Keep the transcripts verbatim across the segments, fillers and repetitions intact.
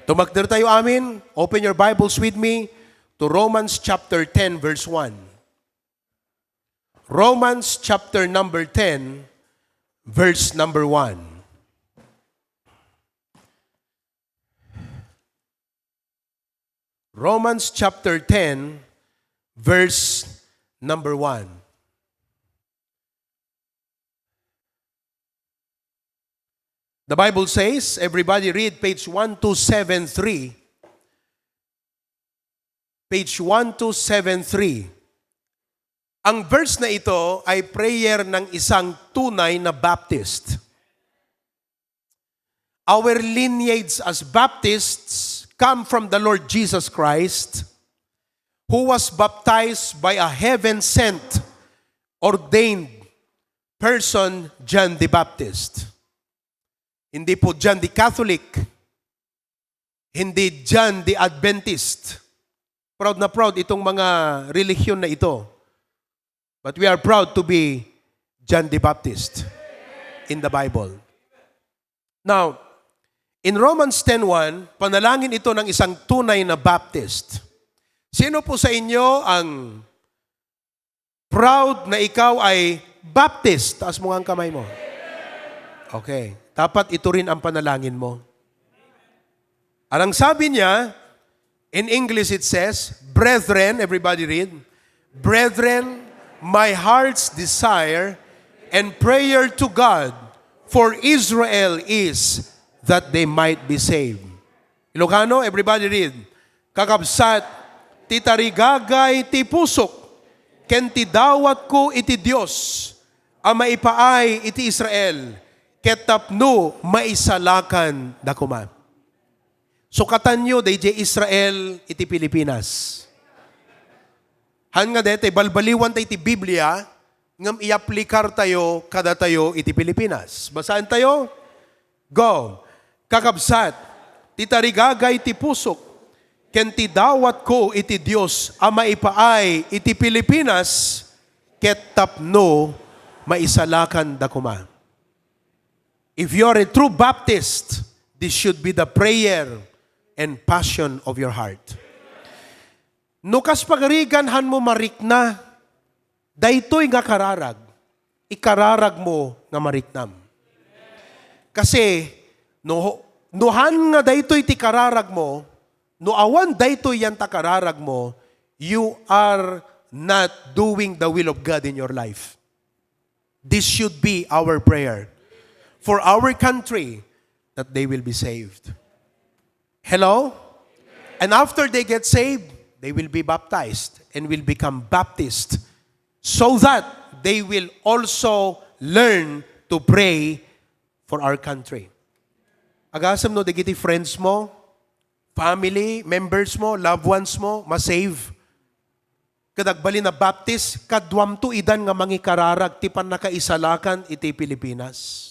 Tumagder tayo amin. Open your Bibles with me to Romans chapter ten, verse one. Romans chapter number ten, verse number one. Romans chapter ten, verse number one. The Bible says, everybody read page one two seven three. Page one two seven three. Ang verse na ito ay prayer ng isang tunay na Baptist. Our lineage as Baptists come from the Lord Jesus Christ, who was baptized by a heaven-sent, ordained person, John the Baptist. Hindi po John the Catholic, hindi John the Adventist. Proud na proud itong mga relihiyon na ito. But we are proud to be John the Baptist in the Bible. Now, in Romans ten one, panalangin ito ng isang tunay na Baptist. Sino po sa inyo ang proud na ikaw ay Baptist? Taas mo nga ang kamay mo. Okay. Dapat ito rin ang panalangin mo. Anong sabi niya? In English it says, "Brethren," everybody read, "Brethren, my heart's desire and prayer to God for Israel is that they might be saved." Ilocano, everybody read, "Kakabsat, ti tarigagay ti pusok ken ti dawatko iti Dios a maipaay iti Israel, ket tapno maisalakan da koma." Sukatanyo daydiay Israel iti Pilipinas. Han nga daytoy, balbaliwan tayo iti Biblia, ngem iaplikar tayo kadatayo iti Pilipinas. Basaen tayo. Go. "Kakabsat, ti tarigagay ti pusok, ken ti dawatko iti Dios a maipaay iti Pilipinas, ket tapno maisalakan da koma." If you are a true Baptist, this should be the prayer and passion of your heart. No kas pagarigan han mo marikna daytoy nga kararag, ikararag mo nga mariknam. Kasi, no, no han nga daytoy ti kararag mo, no awan daytoy yan ta kararag mo, you are not doing the will of God in your life. This should be our prayer for our country, that they will be saved. Hello? And after they get saved, they will be baptized and will become Baptist so that they will also learn to pray for our country. Agasem no dagiti friends mo, family members mo, loved ones mo, ma-save. Ket agbalin a Baptist, kaduamto idan nga mangikararag ti pannakaisalakan iti Pilipinas.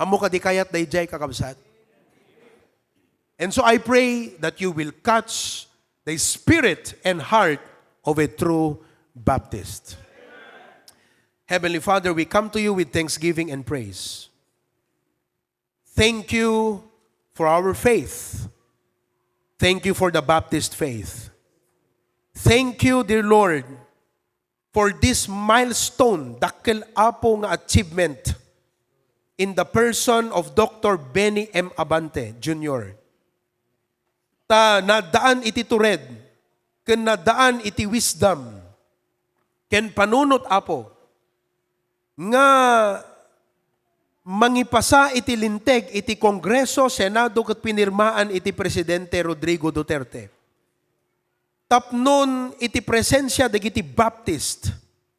Ammo kadi kayat daydiay, kakabsat? And so I pray that you will catch the spirit and heart of a true Baptist. Heavenly Father, we come to you with thanksgiving and praise. Thank you for our faith. Thank you for the Baptist faith. Thank you, dear Lord, for this milestone, dakkel, Apo, nga achievement in the person of Doctor Benny M. Abante Junior. Ta nadaan iti tured, ken nadaan iti wisdom, ken panunot, Apo, nga mangipasa iti linteg iti Kongreso, Senado, ket pinirmaan iti Presidente Rodrigo Duterte. Tapnon iti presensia dagiti Baptist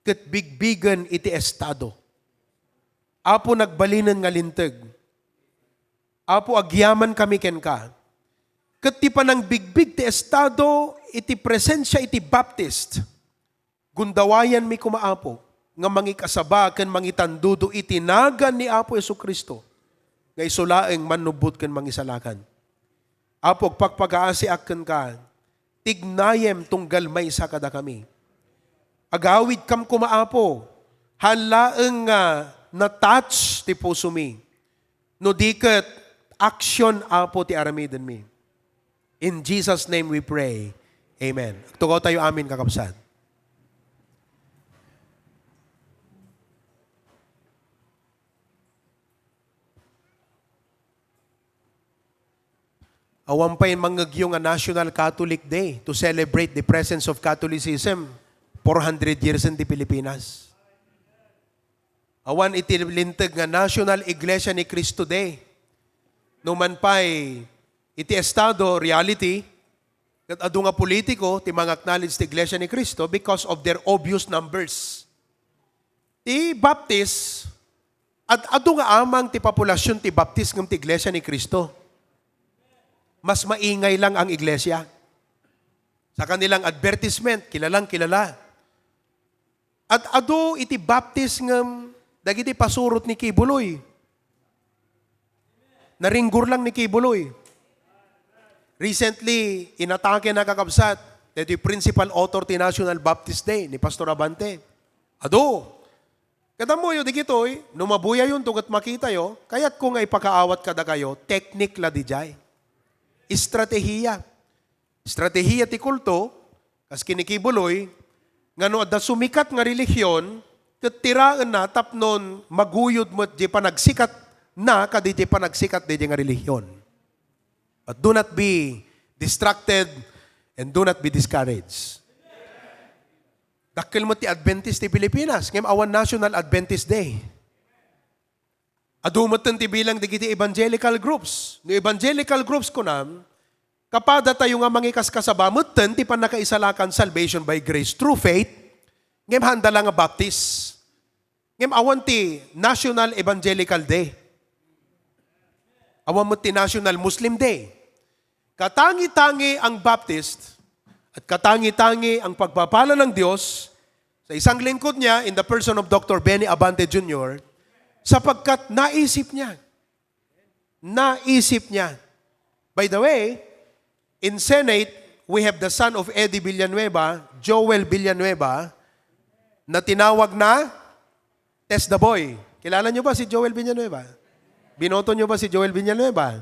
ket bigbigen iti Estado. Apo, nagbalinen nga linteg. Apo, agyamankami kenka. Ket ti panangbigbig ti Estado iti presensia iti Baptist, gundawayanmi koma, Apo, nga mangikasaba ken mangitandudo iti nagan ni Apo Jesu-Cristo nga isu laeng mannubbot ken mangisalakan. Apo, agpakpagaasiak kenka, tignayem tunggal maysa kadakami. Agawidkam koma, Apo, han laeng nga na-touch ti pusomi, no di ket action, Apo, ti aramidenmi. In Jesus' name we pray. Amen. Agtugaw tayo, amin, kakabsat. Awan pay mangngegyo nga National Catholic Day to celebrate the presence of Catholicism four hundred years in the Pilipinas. Awan iti linteg nga National Iglesia ni Cristo Day. Numan pay iti estado, reality, ket adu nga politiko ti manga-acknowledge ti Iglesia ni Cristo because of their obvious numbers. Ti Baptist, ad-, adu nga amang ti population ti Baptist ngem ti Iglesia ni Cristo. Mas maingay lang ang iglesia. Sa kanilang advertisement, kilalang kilala. Ad-adu iti Baptist ngem dagiti pasurot ni Kibuloy. Naringgor lang ni Kibuloy. Recently, inatake na, kakabsat, daytoy principal author ti National Baptist Day ni Pastor Abante. Adu. Ket ammoyo dagitoy, no mabuyayonto ket makitayo, kayatko nga ipakaawat kadakayo, teknik la didiay. Estratehiya. Estratehiya ti kulto, kas kinikibuloy, nga no adda sumikat nga relihion, ket tiraenna tapnon maguyod met di panagsikatna kadi di panagsikat daydi nga relihion. But do not be distracted and do not be discouraged. Dakkel met ti Adventist ti Pilipinas, ngem awan National Adventist Day. Adu metten ti bilang dagiti evangelical groups. No evangelical groups kunam, kapadatayo nga mangikaskasaba metten ti pannakaisalakan, salvation by grace through faith, ngem haanda la nga Baptist. Ngem awan ti National Evangelical Day. Awan met ti National Muslim Day. Katangi-tangi ang Baptist at katangi-tangi ang pagpapala ng Diyos sa isang lingkod niya in the person of Doctor Benny Abante Junior, sapagkat naisip niya. Naisip niya. By the way, in Senate, we have the son of Eddie Villanueva, Joel Villanueva, na tinawag na Test the Boy. Kilala niyo ba si Joel Villanueva? Binoto niyo ba si Joel Villanueva?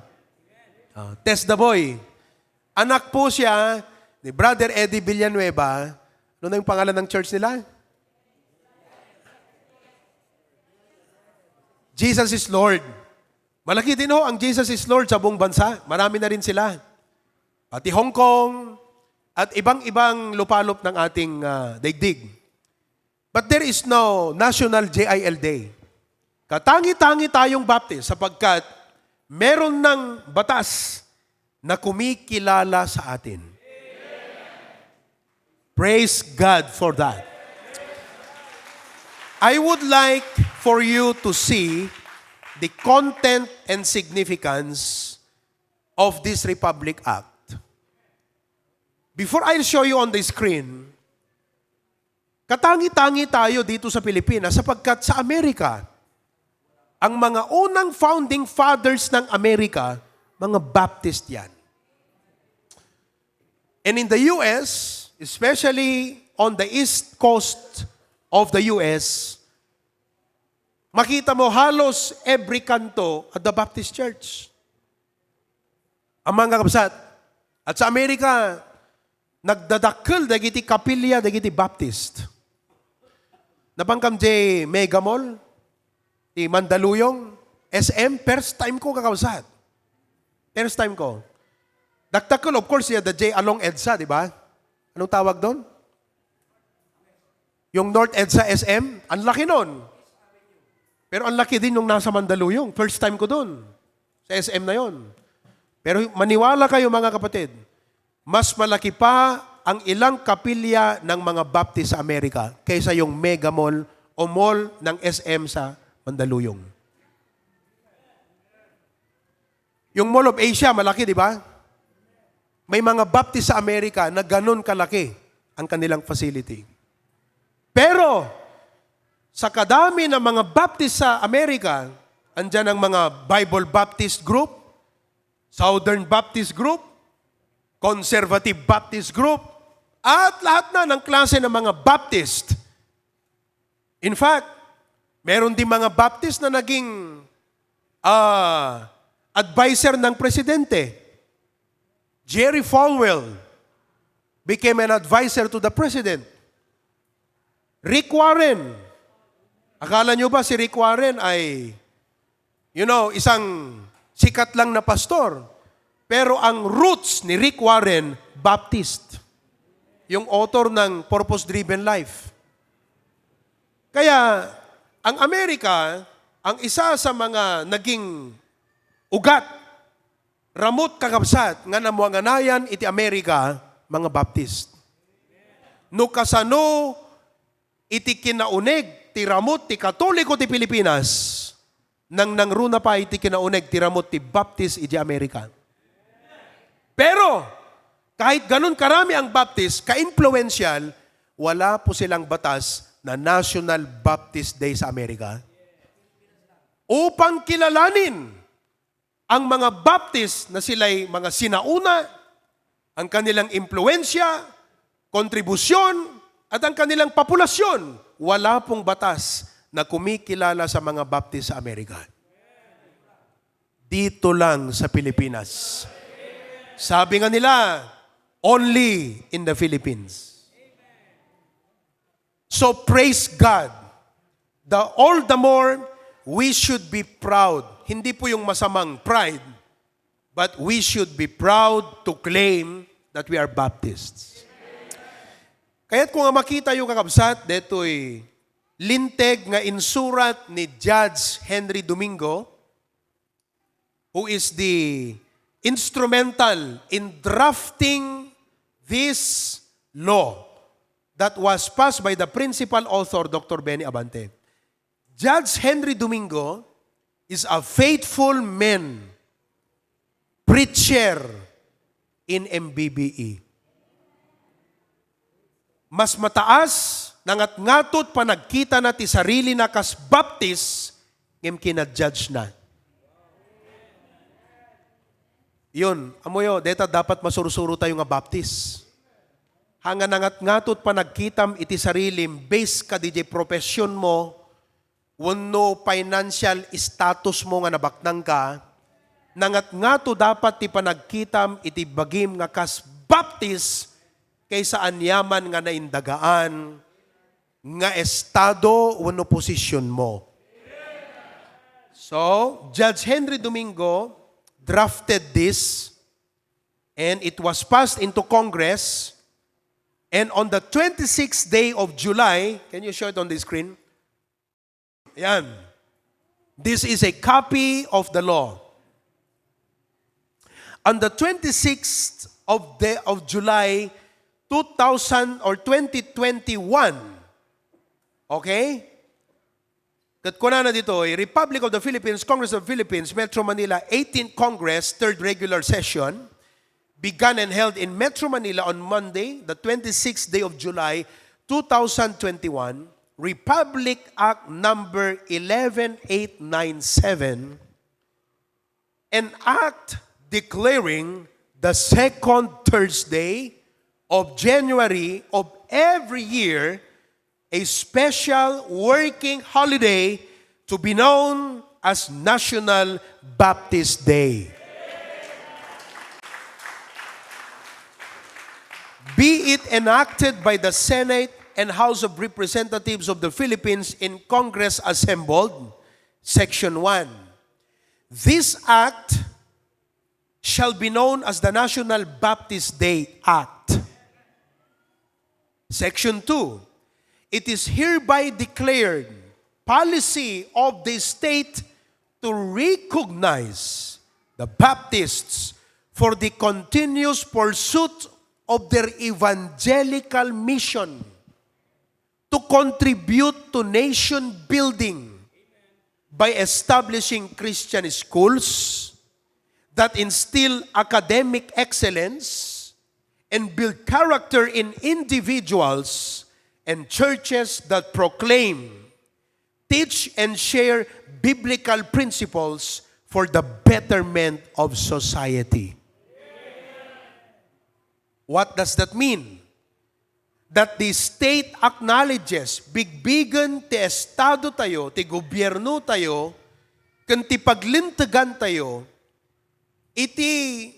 Ah, Test the Boy. Anak po siya ni Brother Eddie Villanueva. Ano na yung pangalan ng church nila? Jesus is Lord. Malaki din ho ang Jesus is Lord sa buong bansa. Marami na rin sila. Pati Hong Kong at ibang-ibang lupalop ng ating, ah, daigdig. But there is no National J I L Day. Katangi-tangi tayong Baptist sapagkat meron ng batas na kumikilala sa atin. Praise God for that. I would like for you to see the content and significance of this Republic Act. Before I show you on the screen, katangi-tangi tayo dito sa Pilipinas sapagkat sa Amerika, ang mga unang founding fathers ng Amerika, mga Baptist yan. And in the U S, especially on the east coast of the U S, makita mo halos every kanto at the Baptist Church. Ang mga kabsat, at sa Amerika, nagdadakkel dagiti kapilya dagiti Baptist. Napankam jay Mega Mall, ti Mandaluyong, S M, first time ko kakabsat. First time ko. Dakdakkel, of course, ya, the J along EDSA, di ba? Anong tawag doon? Yung North EDSA S M, ang laki nun. Pero ang laki din yung nasa Mandaluyong. First time ko doon. Sa S M na yon. Pero maniwala kayo, mga kapatid, mas malaki pa ang ilang kapilya ng mga Baptist sa Amerika kaysa yung Mega Mall o mall ng S M sa Mandaluyong. Yung Mall of Asia, malaki, di ba? May mga Baptist sa Amerika na ganun kalaki ang kanilang facility. Pero, sa kadami ng mga Baptist sa Amerika, andyan ang mga Bible Baptist Group, Southern Baptist Group, Conservative Baptist Group, at lahat na ng klase ng mga Baptist. In fact, meron din mga Baptist na naging, ah, adviser ng presidente. Jerry Falwell became an adviser to the president. Rick Warren. Akala nyo ba si Rick Warren ay, you know, isang sikat lang na pastor? Pero ang roots ni Rick Warren, Baptist. Yung author ng Purpose-Driven Life. Kaya, ang Amerika, ang isa sa mga naging ugat, ramut kakabsat, nga namuanganayan iti Amerika, mga Baptist. No kasano iti kinauneg ti ramut ti Katoliko ti Pilipinas, nangnangruna pay ti kinauneg ti ramut ti Baptist iti Amerika. Pero, kahit ganun karami ang Baptist, ka-influential, wala po silang batas na National Baptist Day sa Amerika. Upang kilalanin ang mga Baptist na sila'y mga sinauna, ang kanilang impluensya, kontribusyon, at ang kanilang populasyon, wala pong batas na kumikilala sa mga Baptist sa Amerika. Dito lang sa Pilipinas. Sabi nga nila, "Only in the Philippines." So praise God. The all the more, we should be proud. Hindi po yung masamang pride, but we should be proud to claim that we are Baptists. Kaya't kung makita yung kakabsat, detoy linteg nga insurat ni Judge Henry Domingo, who is the instrumental in drafting this law that was passed by the principal author, Doctor Benny Abante. Judge Henry Domingo is a faithful man, preacher in M B B E. Mas mataas, nangatngato ti panagkitana ti sarilina kas Baptist, ngem kinajudge na. Yun, amoyo, deta dapat masursuro tayo nga Baptist. Hanga nangatngato ti panagkitam iti sarilim based kadi profession mo, wenno financial status mo nga nabaknang ka, nangatngato dapat ti panagkitam iti bagim nga kas Baptist kaysa aniaman nga naindagaan nga estado wenno posisyon mo. So, Judge Henry Domingo drafted this, and it was passed into Congress, and on the twenty-sixth day of July, can you show it on the screen? Yan. This is a copy of the law. On the twenty-sixth of the, of July, two thousand or twenty twenty-one, okay? Ket kunana ditoy, Republic of the Philippines, Congress of the Philippines, Metro Manila, eighteenth Congress, third regular session, began and held in Metro Manila on Monday, the twenty-sixth day of July, two thousand twenty-one, Republic Act number eleven eight nine seven, an act declaring the second Thursday of January of every year a special working holiday to be known as National Baptist Day. Be it enacted by the Senate and House of Representatives of the Philippines in Congress assembled, Section one. This act shall be known as the National Baptist Day Act. Section two, it is hereby declared policy of the state to recognize the Baptists for the continuous pursuit of their evangelical mission to contribute to nation building by establishing Christian schools that instill academic excellence and build character in individuals and churches that proclaim, teach, and share biblical principles for the betterment of society. What does that mean? That the state acknowledges, bigbigen ti estado tayo, ti gobierno tayo, ken ti paglintegan tayo, iti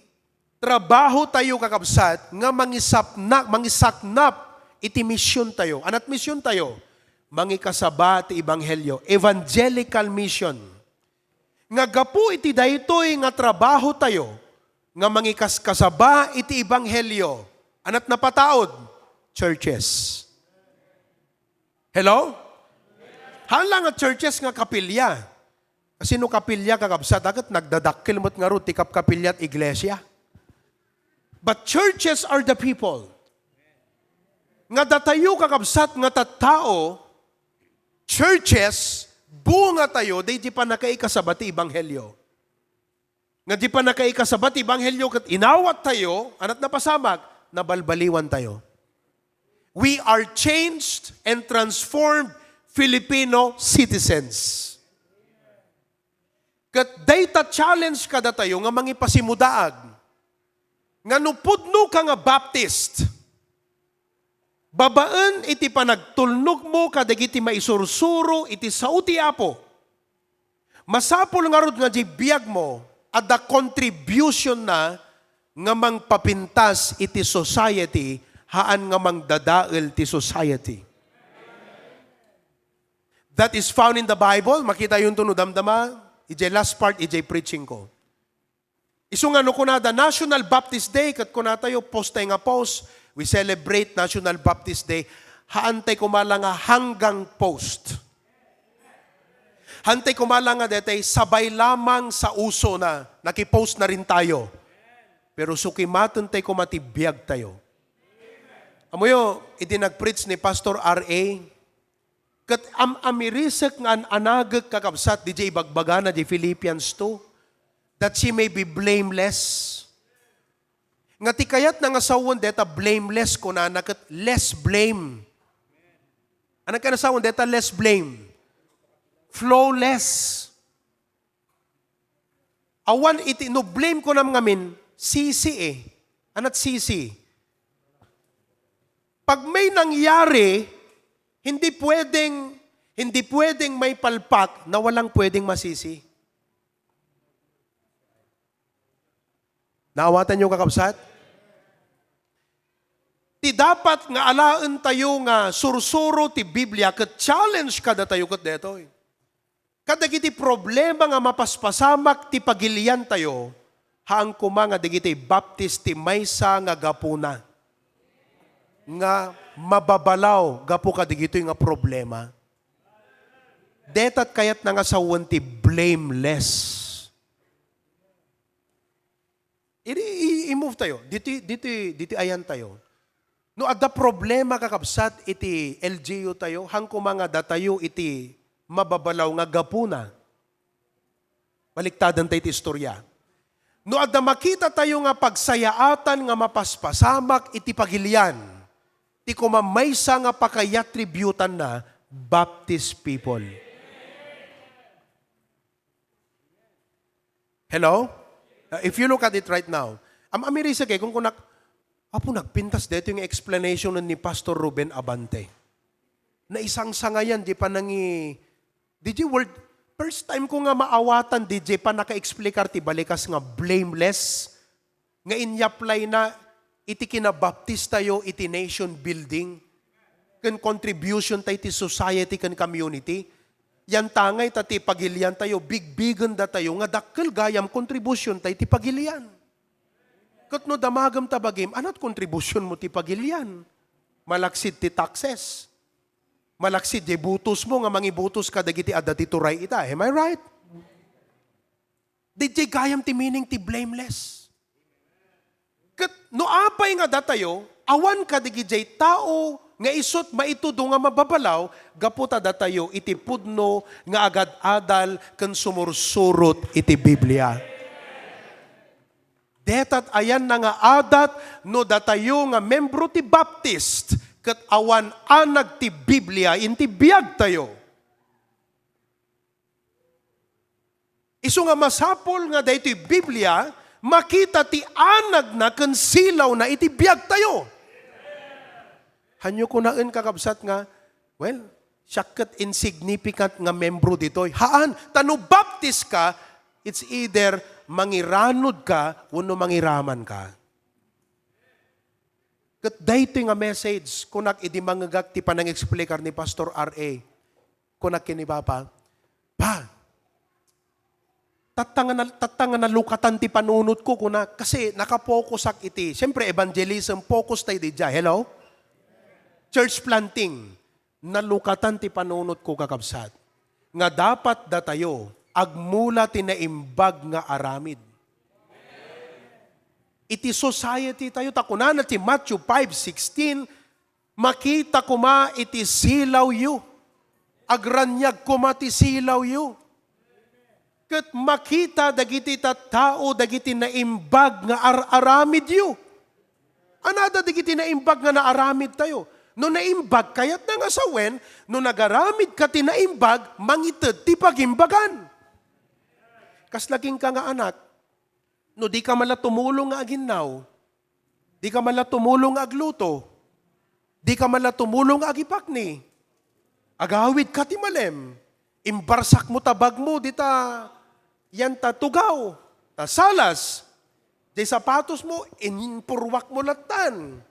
Trabaho tayo, kakabsat, nga mangisapna-, mangisaknap iti mission tayo. Anat mission tayo? Mangikasaba ti ebanghelio, evangelical mission. Nga gapu iti daytoy nga trabaho tayo, nga mangikaskasaba iti ebanghelio, anat napataod? Churches. Hello? Haan la nga churches nga kapilya. Sino kapilya, kakabsat? Ket nagdadakkel met ngarud ti kapkapilya ti iglesia. But churches are the people. Nga datayo, kakabsat, nga tattao, churches, bunga tayo, daydi pannakaikasaba ti ebanghelio. Nga di pannakaikasaba ti ebanghelio ket inawat tayo, anat napasamak, nabalbaliwan tayo. We are changed and transformed Filipino citizens. Ket dayta challenge kadatayo nga mangipasimudaag, nga no pudno ka nga Baptist, babaen iti panagtulnogmo kadagiti maisursuro iti sao ti Apo, masapul ngarud nga di biagmo adda contribution na nga mangpapintas iti society, haan nga mangdadael ti society. That is found in the Bible. Makitayonto no damdama, ijay last part, ijay preaching ko. Isu nga no kunada, National Baptist Day, ket kunatayo, post tay nga post, we celebrate National Baptist Day. Haantay kumala nga hanggang post. Haantay kumala nga detay sabay lamang sa uso na, nakipost na rin tayo. Pero sukimaten tay kuma ti biag tayo. Amoyo, idi nagpreach ni Pastor R A, ket am-amirisek nga an-anagek, kakabsat, didiay ibagbagana di Philippians two, that she may be blameless. Nga ti kayatna nga sawen deta blameless, kunana ket less blame. Ania kayatna sawen deta less blame? Flawless. Awan iti, no blame kunam ngamin, sisi eh. Anat sisi? Pag may nangyari, hindi pwedeng, hindi pwedeng may palpak na walang pwedeng masisi. Naawatan niyo, kakabsat? Ti dapat nga alaen tayo nga sursuro ti Biblia ket challenge kadatayo ket detoy. Kadagiti problema nga mapaspasamak ti pagilian tayo, haan koma nga dagiti Baptist ti maysa nga gapuna nga mababalaw gapu kadagitoy nga problema. Detat kayatna nga sawen ti blameless. Iri, i-, i-move tayo. Ditoy, ditoy, ditoy ayan tayo. No adda problema, kakabsat, iti L G U tayo, haan koma nga datayo iti mababalaw nga gapuna. Baliktadan tayo iti istorya. No adda makita tayo nga pagsayaatan nga mapaspasamak iti pagilian, ti koma maysa nga pakayatributanna, Baptist people. Hello? Uh, if you look at it right now, am-, amirisek eh, kung kunak, "Apo, nagpintas dito yung explanation ni Pastor Ruben Abante." Naisangsangayan, di pa nangi-, did you word, first time ko nga maawatan, di pa naka-explicar ti balikas nga blameless, nga inyaplayna iti kinabaptistayo iti nation building, ken contribution tayo ti society ken community. Yantangay ta ti pagilian tayo, bigbigen datayo nga dakkel gayam contribution tayo ti pagilian. Ket no damagem ta bagim, anat contribution mo ti pagilian? Malaksid ti taxes. Malaksid ti butos mo nga mangibutos kadagiti adda ti turay ita. Am I right? Didiay gayam ti meaning ti blameless. Ket no apay nga datayo, awan kadagidiay tao nga isut' maitudo nga mababalaw gapu ta datayo iti pudno nga agad-adal ken sumursurot iti Biblia. Detat ayanna nga adat no datayo nga membro ti Baptist ket awan anag ti Biblia iti biagtayo. Isu nga masapul nga daytoy Biblia, makita ti anagna ken silawna iti biagtayo. Hanyo kunaen, kakabsat, nga, "Well, siak ket insignificant nga membro ditoy." Haan, ta no Baptist ka, it's either mangiranod ka wenno mangiraman ka. Ket daytoy nga message, kunak idi mangngegak ti panangexplikar ni Pastor R A. Kunak ken ni Papa, "Pa, tatta nga nal-, tatta nga nalukatan ti panunotko," kunak, "kasi nakapokusak iti," siyempre, evangelism, focus tayo didiay. Hello? Church planting. "Nalukatan ti panunotko, kakabsat, nga dapat datayo agmula ti naimbag nga aramid." Iti society tayo, ta kunana ti Matthew five sixteen, "Makita koma iti silawyo, agraniag koma ti silawyo." Ket makita dagiti tattao dagiti naimbag nga ar-aramidyo. Anada dagiti naimbag nga naaramid tayo. No naimbag, kayatna nga sawen, no nagaramid ka ti naimbag, mangited ti pagimbagan. Kasla kenka nga anak, no di ka man la tumulong nga aginnaw, di ka man la tumulong nga agluto, di ka man la tumulong nga agipakni, agawid ka ti malem, imbarsak mo ta bag mo dita, yan ta tugaw, ta salas, jay sapatos mo, inpurwak mo lattan.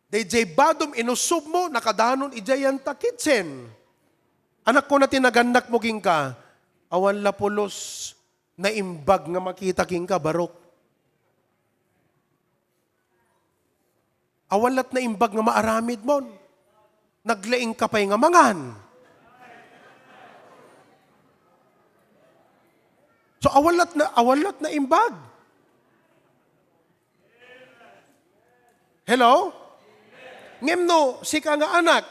Dayjay badom, inusub mo, nakadanon idiay yan ta kitchen. Anak, kuna ti nagannak mo kenka, awan la pulos naimbag nga makita kenka, barok. Awan lat naimbag nga maaramid mon. Naglaing ka pay nga mangan. So, awan lat na, awan lat naimbag. Hello? Ngem no, sika nga anak,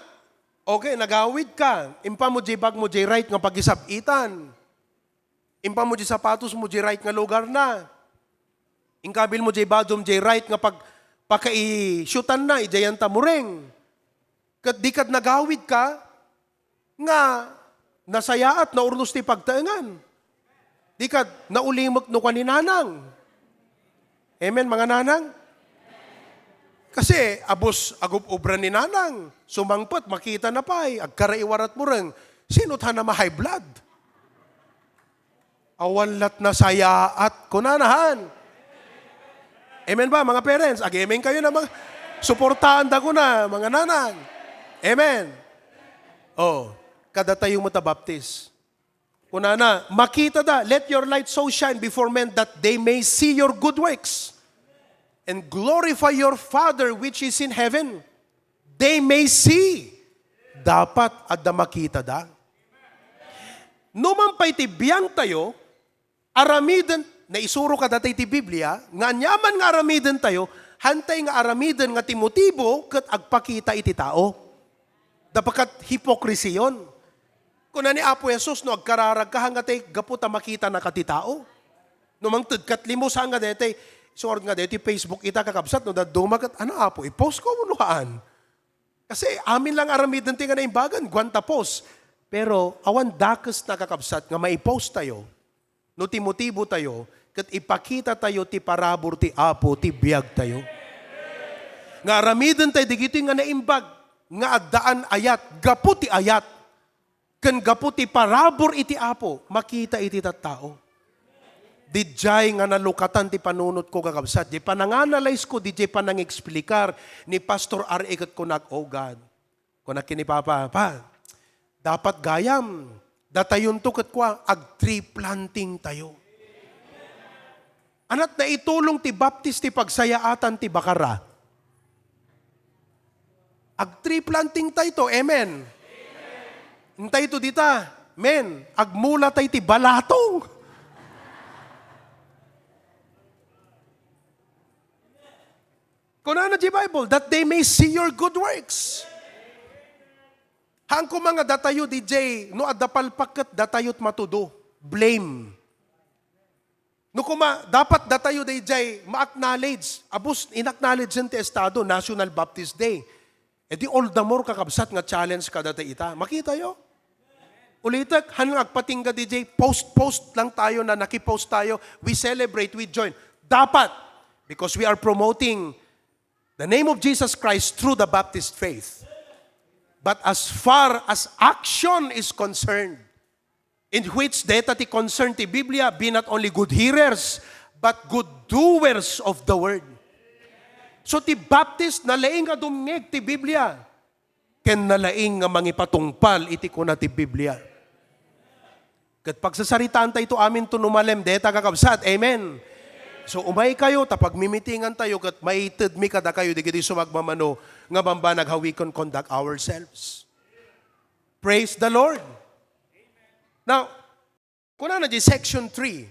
okay, nagawid ka, impa mo jay bag mo jay right nga pagisab-itan. Impa mo jay sapatos mo jay right nga lugar na. Inkabil mo jay badom jay right nga pag-, pakaisyutan na, idiay yan ta mureng. Ket di kad nagawid ka, nga nasayaat, naurnos ti pagtaengan. Di kad naulimek no kua ni nanang. Amen, mga nanang? Kasi, abus, agub-ubra ni nanang. Sumangpet, makita na pay, agkaraiwarat mureng. Sino ta na ma-high blood? Awan lat nasayaat, kunana han. Amen ba, mga parents? Ag-amen kayo na, mga, suportaan da ko na, mga nanang. Amen. Oh, kada tayo mo ta baptis. Kunana, makita da, "Let your light so shine before men that they may see your good works and glorify your Father which is in heaven." They may see. Dapat adda makita da. No man pay ti biang tayo, aramiden, naisuro kadata iti Biblia, nga aniaman nga aramiden tayo, hantay nga aramiden nga ti motibo ket agpakita iti tao. Dapat kat hypocrisy yon. Kuna ni Apo Jesus, no agkararag ka, hanggatay gapu ta makita na ka ti tao. No mangted kat limo, saan nga daytay, suard nga daytay Facebook ita, kakabsat, no dadduma ket, "Ano, Apo, i-post ko wenno haan?" Kasi amin lang aramiden ti nga naimbagan, guanta post. Pero awan dakes na, kakabsat, nga maipost tayo no ti motibo tayo ket ipakita tayo ti parabur ti Apo ti biag tayo. Nga aramiden tayo digitoy nga naimbag nga addaan ayat, gapu ti ayat. Ken gapu ti parabur iti Apo, makita iti tattao. Didiay nga nalukatan ti panunotko, kakabsat. Diay pananganalaisko, didiay panangexplikar ni Pastor R A ket kunak, "Oh God," kunak ken ni Papa, "Pa, dapat gayam, datayonto ket kua, ag-tree planting tayo." Anat naitulong ti baptis ti pagsayaatan ti bakara. Ag-tree planting tayo to, amen. Intay to dita, men, agmula tayo ti balatong. Kunana di Bible, "That they may see your good works." Haan koma nga datayo, D J, no adda palpak ket datayot matudo. Blame. No kuma, dapat datayo daydiay ma-acknowledge. Abus, in-acknowledge ti Estado, National Baptist Day. E di all the more, kakabsat, nga challenge kadata ita. Makita yo? Ulitek, han nga agpatingga daydiay, post-post lang tayo na nakipost tayo. We celebrate, we join. Dapat, because we are promoting the name of Jesus Christ through the Baptist faith. But as far as action is concerned, in which dayta ti concern ti Biblia, "Be not only good hearers, but good doers of the word." So, ti Baptist, nalaing nga dumngeg ti Biblia. Ken nalaing nga mangipatungpal iti kuna ti Biblia. Ket pagsasaritaan tayo ito amin to numalem, deta kakabsat. Amen. So, umay kayo, ta pagmimitingan tayo, ket maitedmi kadakayo, digiti sumagmamano, nga bambanag how we can conduct ourselves. Praise the Lord. Now, kunana di section three,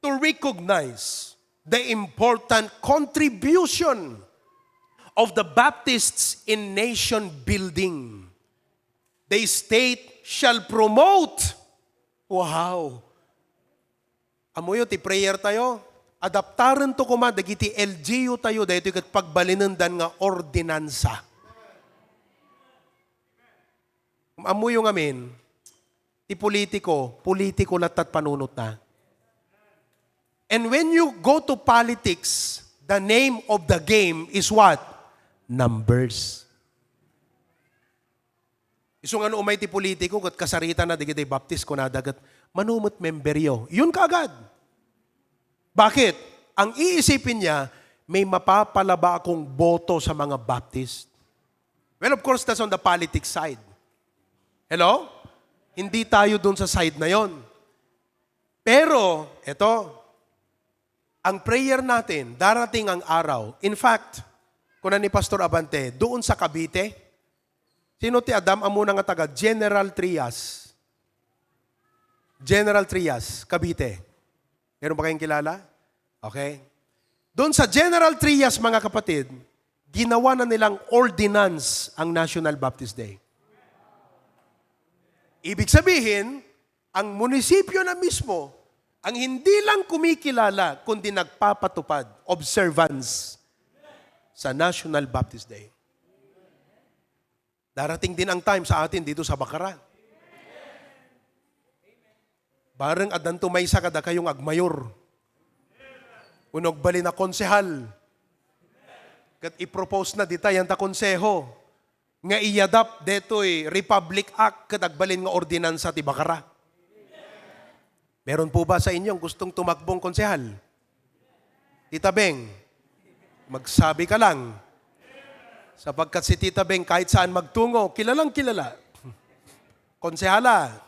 to recognize the important contribution of the Baptists in nation building. The state shall promote. Wow. Ammoyo ti prayer tayo, adaptaren to koma dagiti L G U tayo, daytoy ket pagbalinendan nga ordinansa. Ammoyo ngamin, ti politiko, politiko lattat panunotna. And when you go to politics, the name of the game is what? Numbers. Isu nga no umay ti politiko, ket kasaritan na, digiti Baptist, kunada ket, "Mano met memberyo?" Yun kaagad. Bakit? Ang iisipin niya, "May mapapalaba akong boto sa mga Baptist." Well, of course, that's on the politics side. Hello? Hindi tayo dun sa side na yon. Pero, eto, ang prayer natin, darating ang araw. In fact, kuna ni Pastor Abante, doon sa Cavite, sino ti Adam amuna nga taga General Trias? General Trias, Cavite. Meron ba kayong kilala? Okay. Doon sa General Trias, mga kapatid, ginawa na nilang ordinance ang National Baptist Day. Ibig sabihin, ang munisipyo na mismo ang hindi lang kumikilala, kundi nagpapatupad, observance sa National Baptist Day. Darating din ang time sa atin dito sa Bacara. Bareng addanto maysa kadakayong agmayor. Wenno agbalin a konsehal. Ket i-propose na dita yanta konseho nga i-adapt detoy Republic Act ket agbalin nga ordinansa ti Bacara. Meron po ba sa inyong gustong tumakbong konsehal? Tita Beng, magsabi ka lang. Sapagkat si Tita Beng, kahit saan magtungo, kilalang kilala. Konsehala.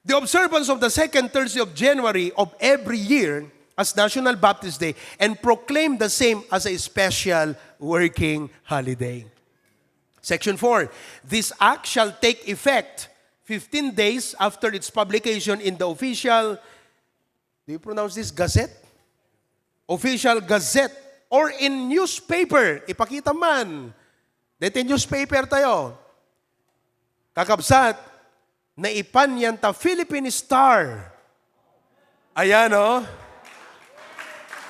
The observance of the second Thursday of January of every year as National Baptist Day and proclaim the same as a special working holiday. Section four, this act shall take effect fifteen days after its publication in the official, do you pronounce this gazette? Official gazette or in newspaper. Ipakita man. Dito newspaper tayo. Kakabsat, naipan yanta Philippine Star. Ayan, oh.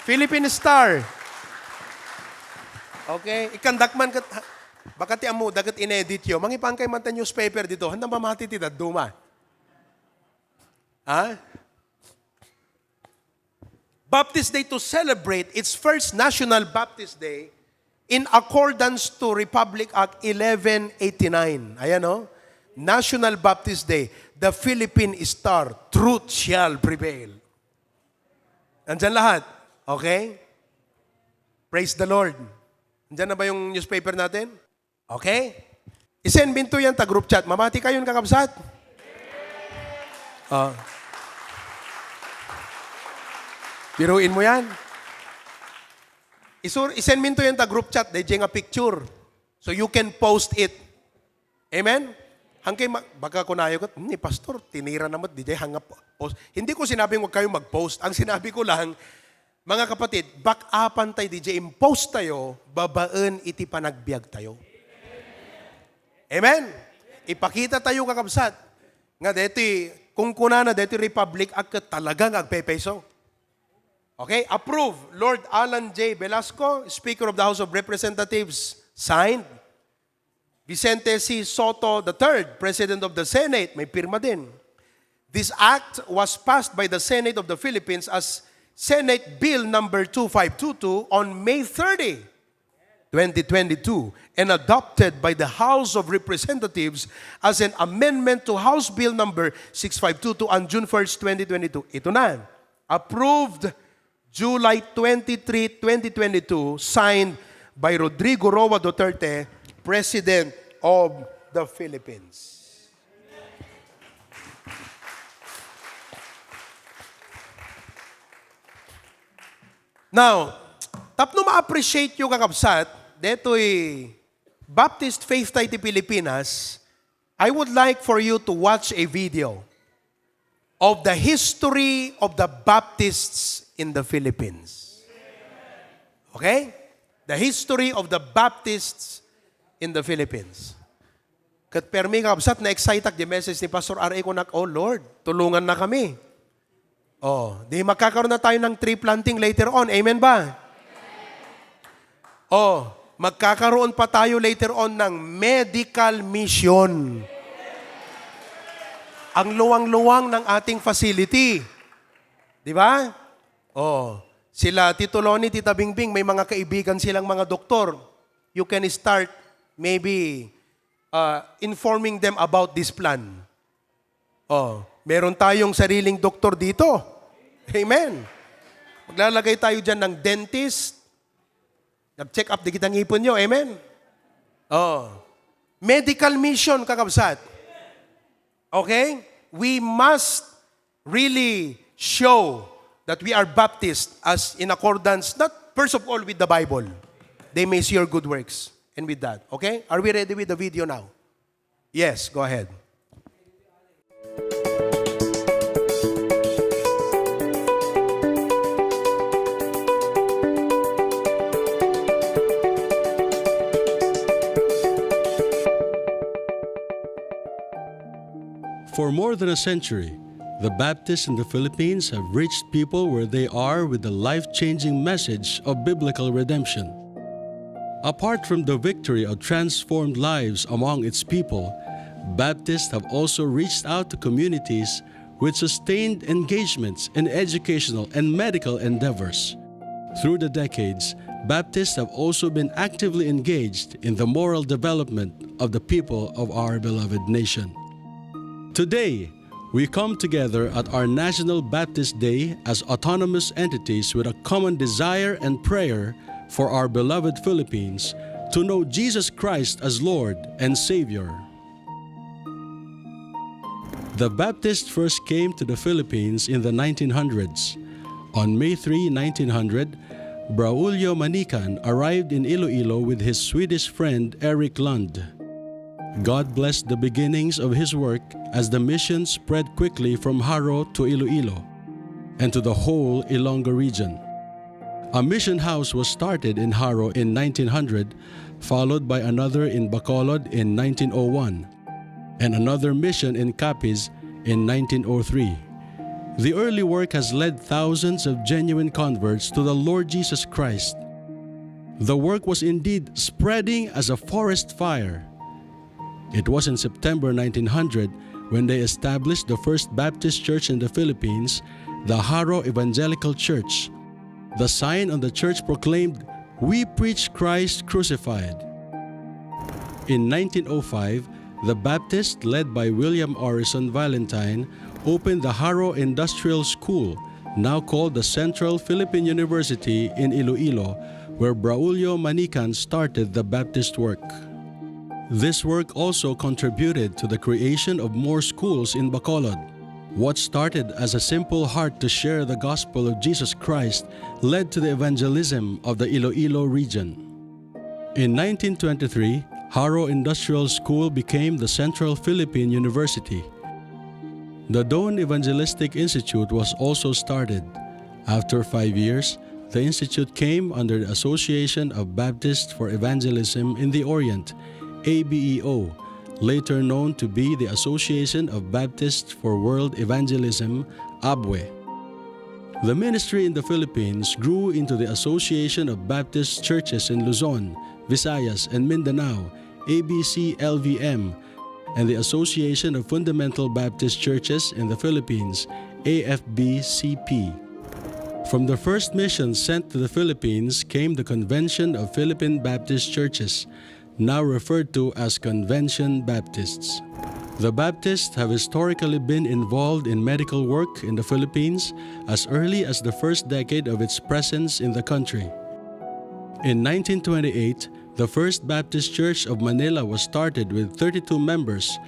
Philippine Star. Okay? Ikandak man kat, baka ti amuda ket inedit yo. Mangipan kay man ta newspaper dito. Handa mamati ti dadduma. Ha? Baptist Day to celebrate its first National Baptist Day in accordance to Republic Act eleven eighty-nine. Ayan, oh. National Baptist Day, the Philippine Star, truth shall prevail. Nandyan lahat. Okay? Praise the Lord. Nandyan na ba yung newspaper natin? Okay? I-send mo to yan ta group chat. Mamati kayo, kakabsat? Ah. Biruin mo yan. Isur, i-send mo to yan ta group chat. D J nga picture. So you can post it. Amen? Hangkay ma-, baka kunayo kat, "Hmm, ni Pastor, tinira naman, D J, hangap post." Hindi ko sinabing huwag kayong mag-post. Ang sinabi ko lang, mga kapatid, back-upan tayo, D J, impose tayo, babaen iti panagbiag tayo. Amen? Ipakita tayo, kakabsat, nga deti, kung kunana, deti Republic Act, ket talagang agpepayso. Okay, approve. Lord Alan J. Velasco, Speaker of the House of Representatives, signed. Vicente C. Sotto the third, President of the Senate, may pirma din. This act was passed by the Senate of the Philippines as Senate Bill number two five two two on May thirty. twenty twenty-two, and adopted by the House of Representatives as an amendment to House Bill number six five two two on June first, twenty twenty-two. Ito na, approved July twenty-three, twenty twenty-two, signed by Rodrigo Roa Duterte, President of the Philippines. Now, tapno ma-appreciate yo, kakabsat, detoy Baptist faith tayo ti Pilipinas, I would like for you to watch a video of the history of the Baptists in the Philippines. Okay? The history of the Baptists in the Philippines. Ket permi, kakabsat, na-excite ak di message ni Pastor R A, kunak, "Oh Lord, tulungan na kami." Oh, di magkakaroon na tayo ng tree planting later on. Amen ba? Oh, magkakaroon pa tayo later on ng medical mission. Ang luwang-luwang ng ating facility. Di ba? Oh, sila Tito Lonnie, Tita Bingbing, may mga kaibigan silang mga doktor. You can start maybe, uh, informing them about this plan. Oh, meron tayong sariling doktor dito. Amen. Maglalagay tayo diyan ng dentist. Nag-check up di kita ngipon nyo. Amen. Oh. Medical mission, kakabsat. Okay? We must really show that we are Baptist as in accordance, not first of all with the Bible. They may see your good works. And with that, okay? Are we ready with the video now? Yes, go ahead. For more than a century, the Baptists in the Philippines have reached people where they are with the life-changing message of biblical redemption. Apart from the victory of transformed lives among its people, Baptists have also reached out to communities with sustained engagements in educational and medical endeavors. Through the decades, Baptists have also been actively engaged in the moral development of the people of our beloved nation. Today, we come together at our National Baptist Day as autonomous entities with a common desire and prayer for our beloved Philippines to know Jesus Christ as Lord and Savior. The Baptist first came to the Philippines in the nineteen hundreds. On May three, nineteen hundred, Braulio Manican arrived in Iloilo with his Swedish friend Eric Lund. God blessed the beginnings of his work as the mission spread quickly from Jaro to Iloilo and to the whole Ilonggo region. A mission house was started in Jaro in nineteen hundred, followed by another in Bacolod in nineteen oh one, and another mission in Capiz in nineteen oh three. The early work has led thousands of genuine converts to the Lord Jesus Christ. The work was indeed spreading as a forest fire. It was in September nineteen hundred when they established the first Baptist church in the Philippines, the Jaro Evangelical Church. The sign on the church proclaimed, "We preach Christ crucified." In nineteen oh five, the Baptists, led by William Orison Valentine, opened the Jaro Industrial School, now called the Central Philippine University in Iloilo, where Braulio Manican started the Baptist work. This work also contributed to the creation of more schools in Bacolod. What started as a simple heart to share the gospel of Jesus Christ led to the evangelism of the Iloilo region. In nineteen twenty-three, Jaro Industrial School became the Central Philippine University. The Doane Evangelistic Institute was also started. After five years, the institute came under the Association of Baptists for Evangelism in the Orient, A B E O, later known to be the Association of Baptists for World Evangelism, ABWE. The ministry in the Philippines grew into the Association of Baptist Churches in Luzon, Visayas, and Mindanao, A B C L V M, and the Association of Fundamental Baptist Churches in the Philippines, A F B C P. From the first mission sent to the Philippines came the Convention of Philippine Baptist Churches, now referred to as Convention Baptists. The Baptists have historically been involved in medical work in the Philippines as early as the first decade of its presence in the country. In nineteen twenty-eight, the First Baptist Church of Manila was started with thirty-two members.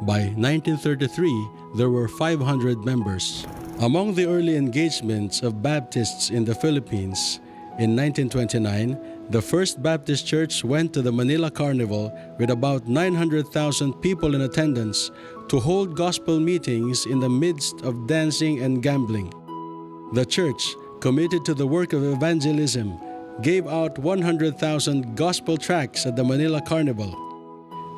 By nineteen thirty-three, there were five hundred members. Among the early engagements of Baptists in the Philippines, in nineteen twenty-nine, the First Baptist Church went to the Manila Carnival with about nine hundred thousand people in attendance to hold gospel meetings in the midst of dancing and gambling. The church, committed to the work of evangelism, gave out one hundred thousand gospel tracts at the Manila Carnival.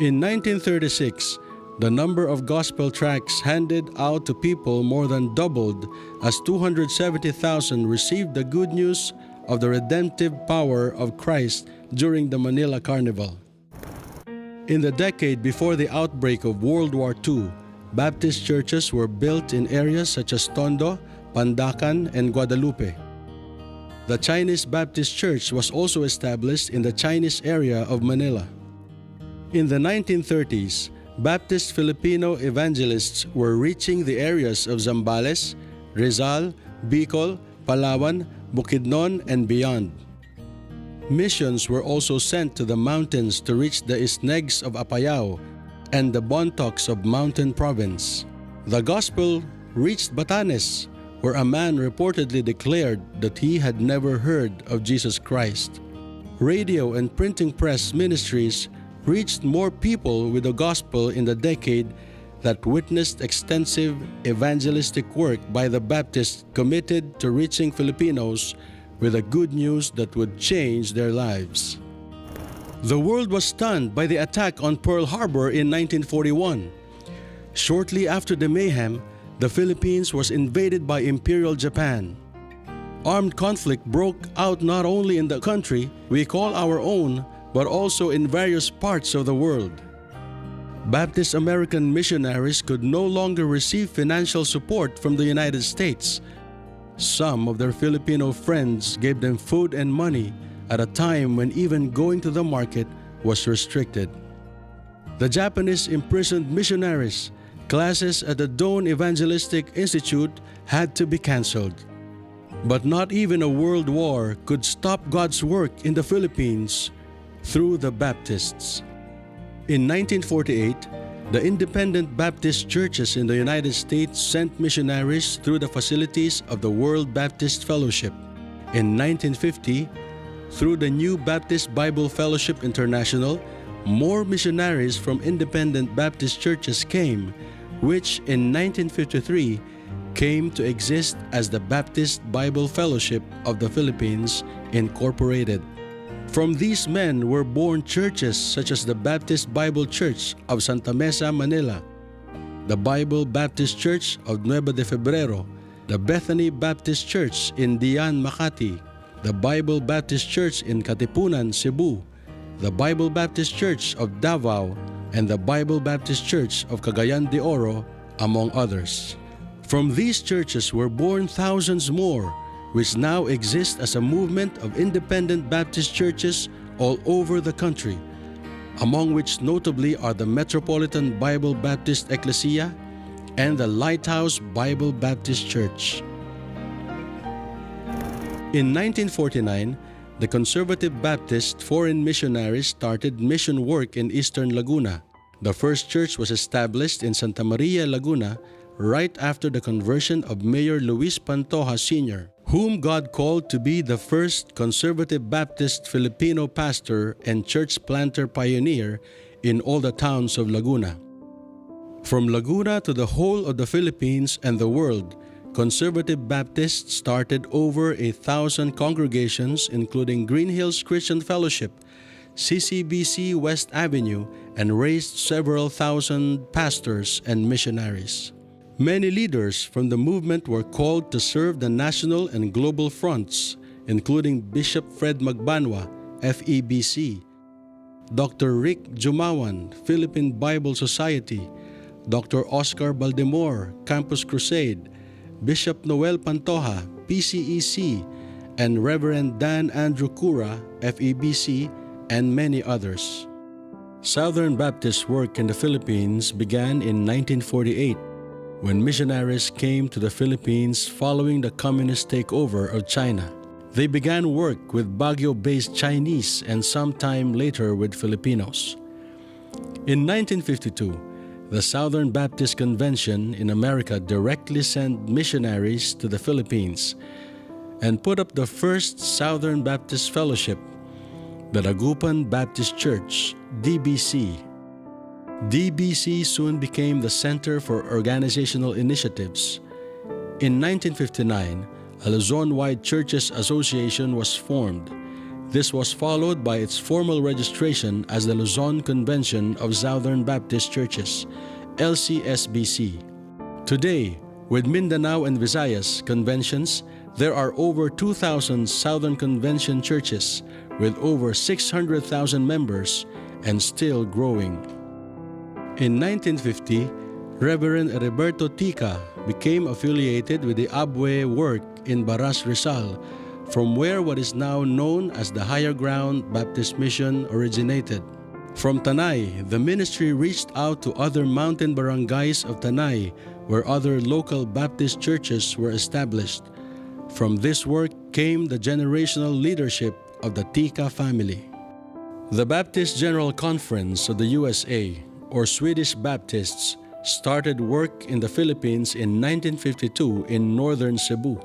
In nineteen thirty-six, the number of gospel tracts handed out to people more than doubled, as two hundred seventy thousand received the good news of the redemptive power of Christ during the Manila Carnival. In the decade before the outbreak of World War Two, Baptist churches were built in areas such as Tondo, Pandacan, and Guadalupe. The Chinese Baptist Church was also established in the Chinese area of Manila. In the nineteen thirties, Baptist Filipino evangelists were reaching the areas of Zambales, Rizal, Bicol, Palawan, Bukidnon, and beyond. Missions were also sent to the mountains to reach the Isnegs of Apayao and the Bontocs of Mountain Province. The gospel reached Batanes, where a man reportedly declared that he had never heard of Jesus Christ. Radio and printing press ministries reached more people with the gospel in the decade that witnessed extensive evangelistic work by the Baptists committed to reaching Filipinos with the good news that would change their lives. The world was stunned by the attack on Pearl Harbor in nineteen forty-one. Shortly after the mayhem, the Philippines was invaded by Imperial Japan. Armed conflict broke out not only in the country we call our own, but also in various parts of the world. Baptist American missionaries could no longer receive financial support from the United States. Some of their Filipino friends gave them food and money at a time when even going to the market was restricted. The Japanese imprisoned missionaries. Classes at the Doane Evangelistic Institute had to be canceled. But not even a world war could stop God's work in the Philippines through the Baptists. In nineteen forty-eight, the independent Baptist churches in the United States sent missionaries through the facilities of the World Baptist Fellowship. In nineteen fifty, through the New Baptist Bible Fellowship International, more missionaries from independent Baptist churches came, which in nineteen fifty-three came to exist as the Baptist Bible Fellowship of the Philippines Incorporated. From these men were born churches such as the Baptist Bible Church of Santa Mesa, Manila, the Bible Baptist Church of Nueva de Febrero, the Bethany Baptist Church in Dian, Makati, the Bible Baptist Church in Katipunan, Cebu, the Bible Baptist Church of Davao, and the Bible Baptist Church of Cagayan de Oro, among others. From these churches were born thousands more, which now exist as a movement of independent Baptist churches all over the country, among which notably are the Metropolitan Bible Baptist Ecclesia and the Lighthouse Bible Baptist Church. In nineteen forty-nine, the Conservative Baptist foreign missionaries started mission work in eastern Laguna. The first church was established in Santa Maria, Laguna, right after the conversion of Mayor Luis Pantoja Senior, whom God called to be the first Conservative Baptist Filipino pastor and church planter pioneer in all the towns of Laguna. From Laguna to the whole of the Philippines and the world, Conservative Baptists started over a thousand congregations, including Green Hills Christian Fellowship, C C B C West Avenue, and raised several thousand pastors and missionaries. Many leaders from the movement were called to serve the national and global fronts, including Bishop Fred Magbanua, F E B C, Doctor Rick Jumawan, Philippine Bible Society, Doctor Oscar Baldemor, Campus Crusade, Bishop Noel Pantoja, P C E C, and Reverend Dan Andrew Cura, F E B C, and many others. Southern Baptist work in the Philippines began in nineteen forty-eight, when missionaries came to the Philippines following the communist takeover of China. They began work with Baguio-based Chinese and sometime later with Filipinos. In nineteen fifty-two, the Southern Baptist Convention in America directly sent missionaries to the Philippines and put up the first Southern Baptist Fellowship, the Dagupan Baptist Church, D B C. D B C soon became the center for organizational initiatives. In nineteen fifty-nine, a Luzon-wide churches association was formed. This was followed by its formal registration as the Luzon Convention of Southern Baptist Churches, L C S B C. Today, with Mindanao and Visayas conventions, there are over two thousand Southern Convention churches with over six hundred thousand members and still growing. In nineteen fifty, Reverend Heriberto Tica became affiliated with the Abue work in Baras, Rizal, from where what is now known as the Higher Ground Baptist Mission originated. From Tanay, the ministry reached out to other mountain barangays of Tanay, where other local Baptist churches were established. From this work came the generational leadership of the Tica family. The Baptist General Conference of the U S A, or Swedish Baptists, started work in the Philippines in nineteen fifty-two in northern Cebu.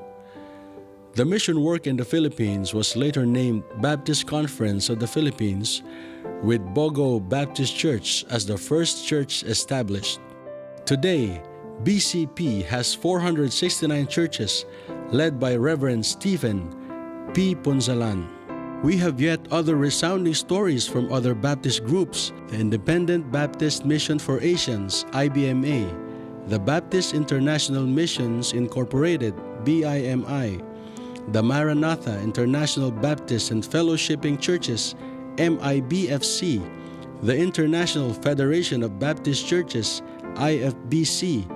The mission work in the Philippines was later named Baptist Conference of the Philippines, with Bogo Baptist Church as the first church established. Today, B C P has four hundred sixty-nine churches, led by Reverend Stephen P. Punzalan. We have yet other resounding stories from other Baptist groups, the Independent Baptist Mission for Asians, I B M A, the Baptist International Missions Incorporated, B I M I, the Maranatha International Baptist and Fellowshipping Churches, M I B F C, the International Federation of Baptist Churches, I F B C,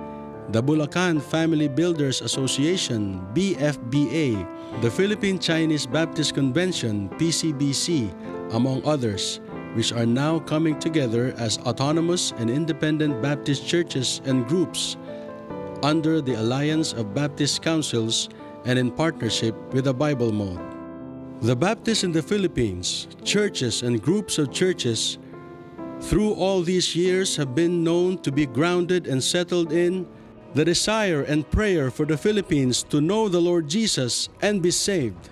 the Bulacan Family Builders Association, B F B A, the Philippine Chinese Baptist Convention, P C B C, among others, which are now coming together as autonomous and independent Baptist churches and groups under the Alliance of Baptist Councils and in partnership with the Bible Mode. The Baptists in the Philippines, churches and groups of churches, through all these years have been known to be grounded and settled in the desire and prayer for the Philippines to know the Lord Jesus and be saved.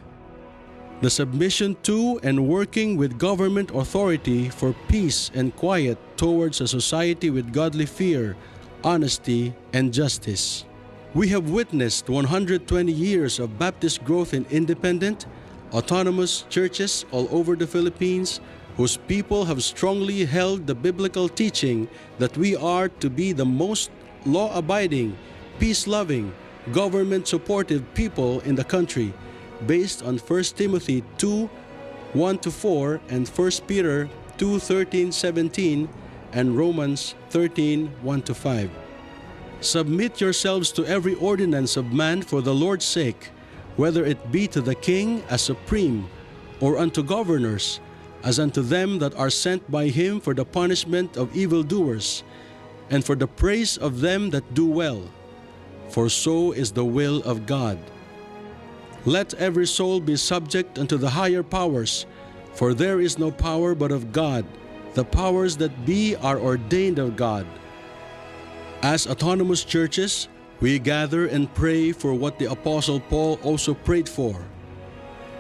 The submission to and working with government authority for peace and quiet towards a society with godly fear, honesty, and justice. We have witnessed one hundred twenty years of Baptist growth in independent, autonomous churches all over the Philippines whose people have strongly held the biblical teaching that we are to be the most law-abiding, peace-loving, government-supportive people in the country, based on First Timothy two, one to four, and First Peter two thirteen seventeen, and Romans thirteen, one to five. Submit yourselves to every ordinance of man for the Lord's sake, whether it be to the king as supreme, or unto governors, as unto them that are sent by him for the punishment of evildoers, and for the praise of them that do well. For so is the will of God. Let every soul be subject unto the higher powers, for there is no power but of God. The powers that be are ordained of God. As autonomous churches, we gather and pray for what the Apostle Paul also prayed for.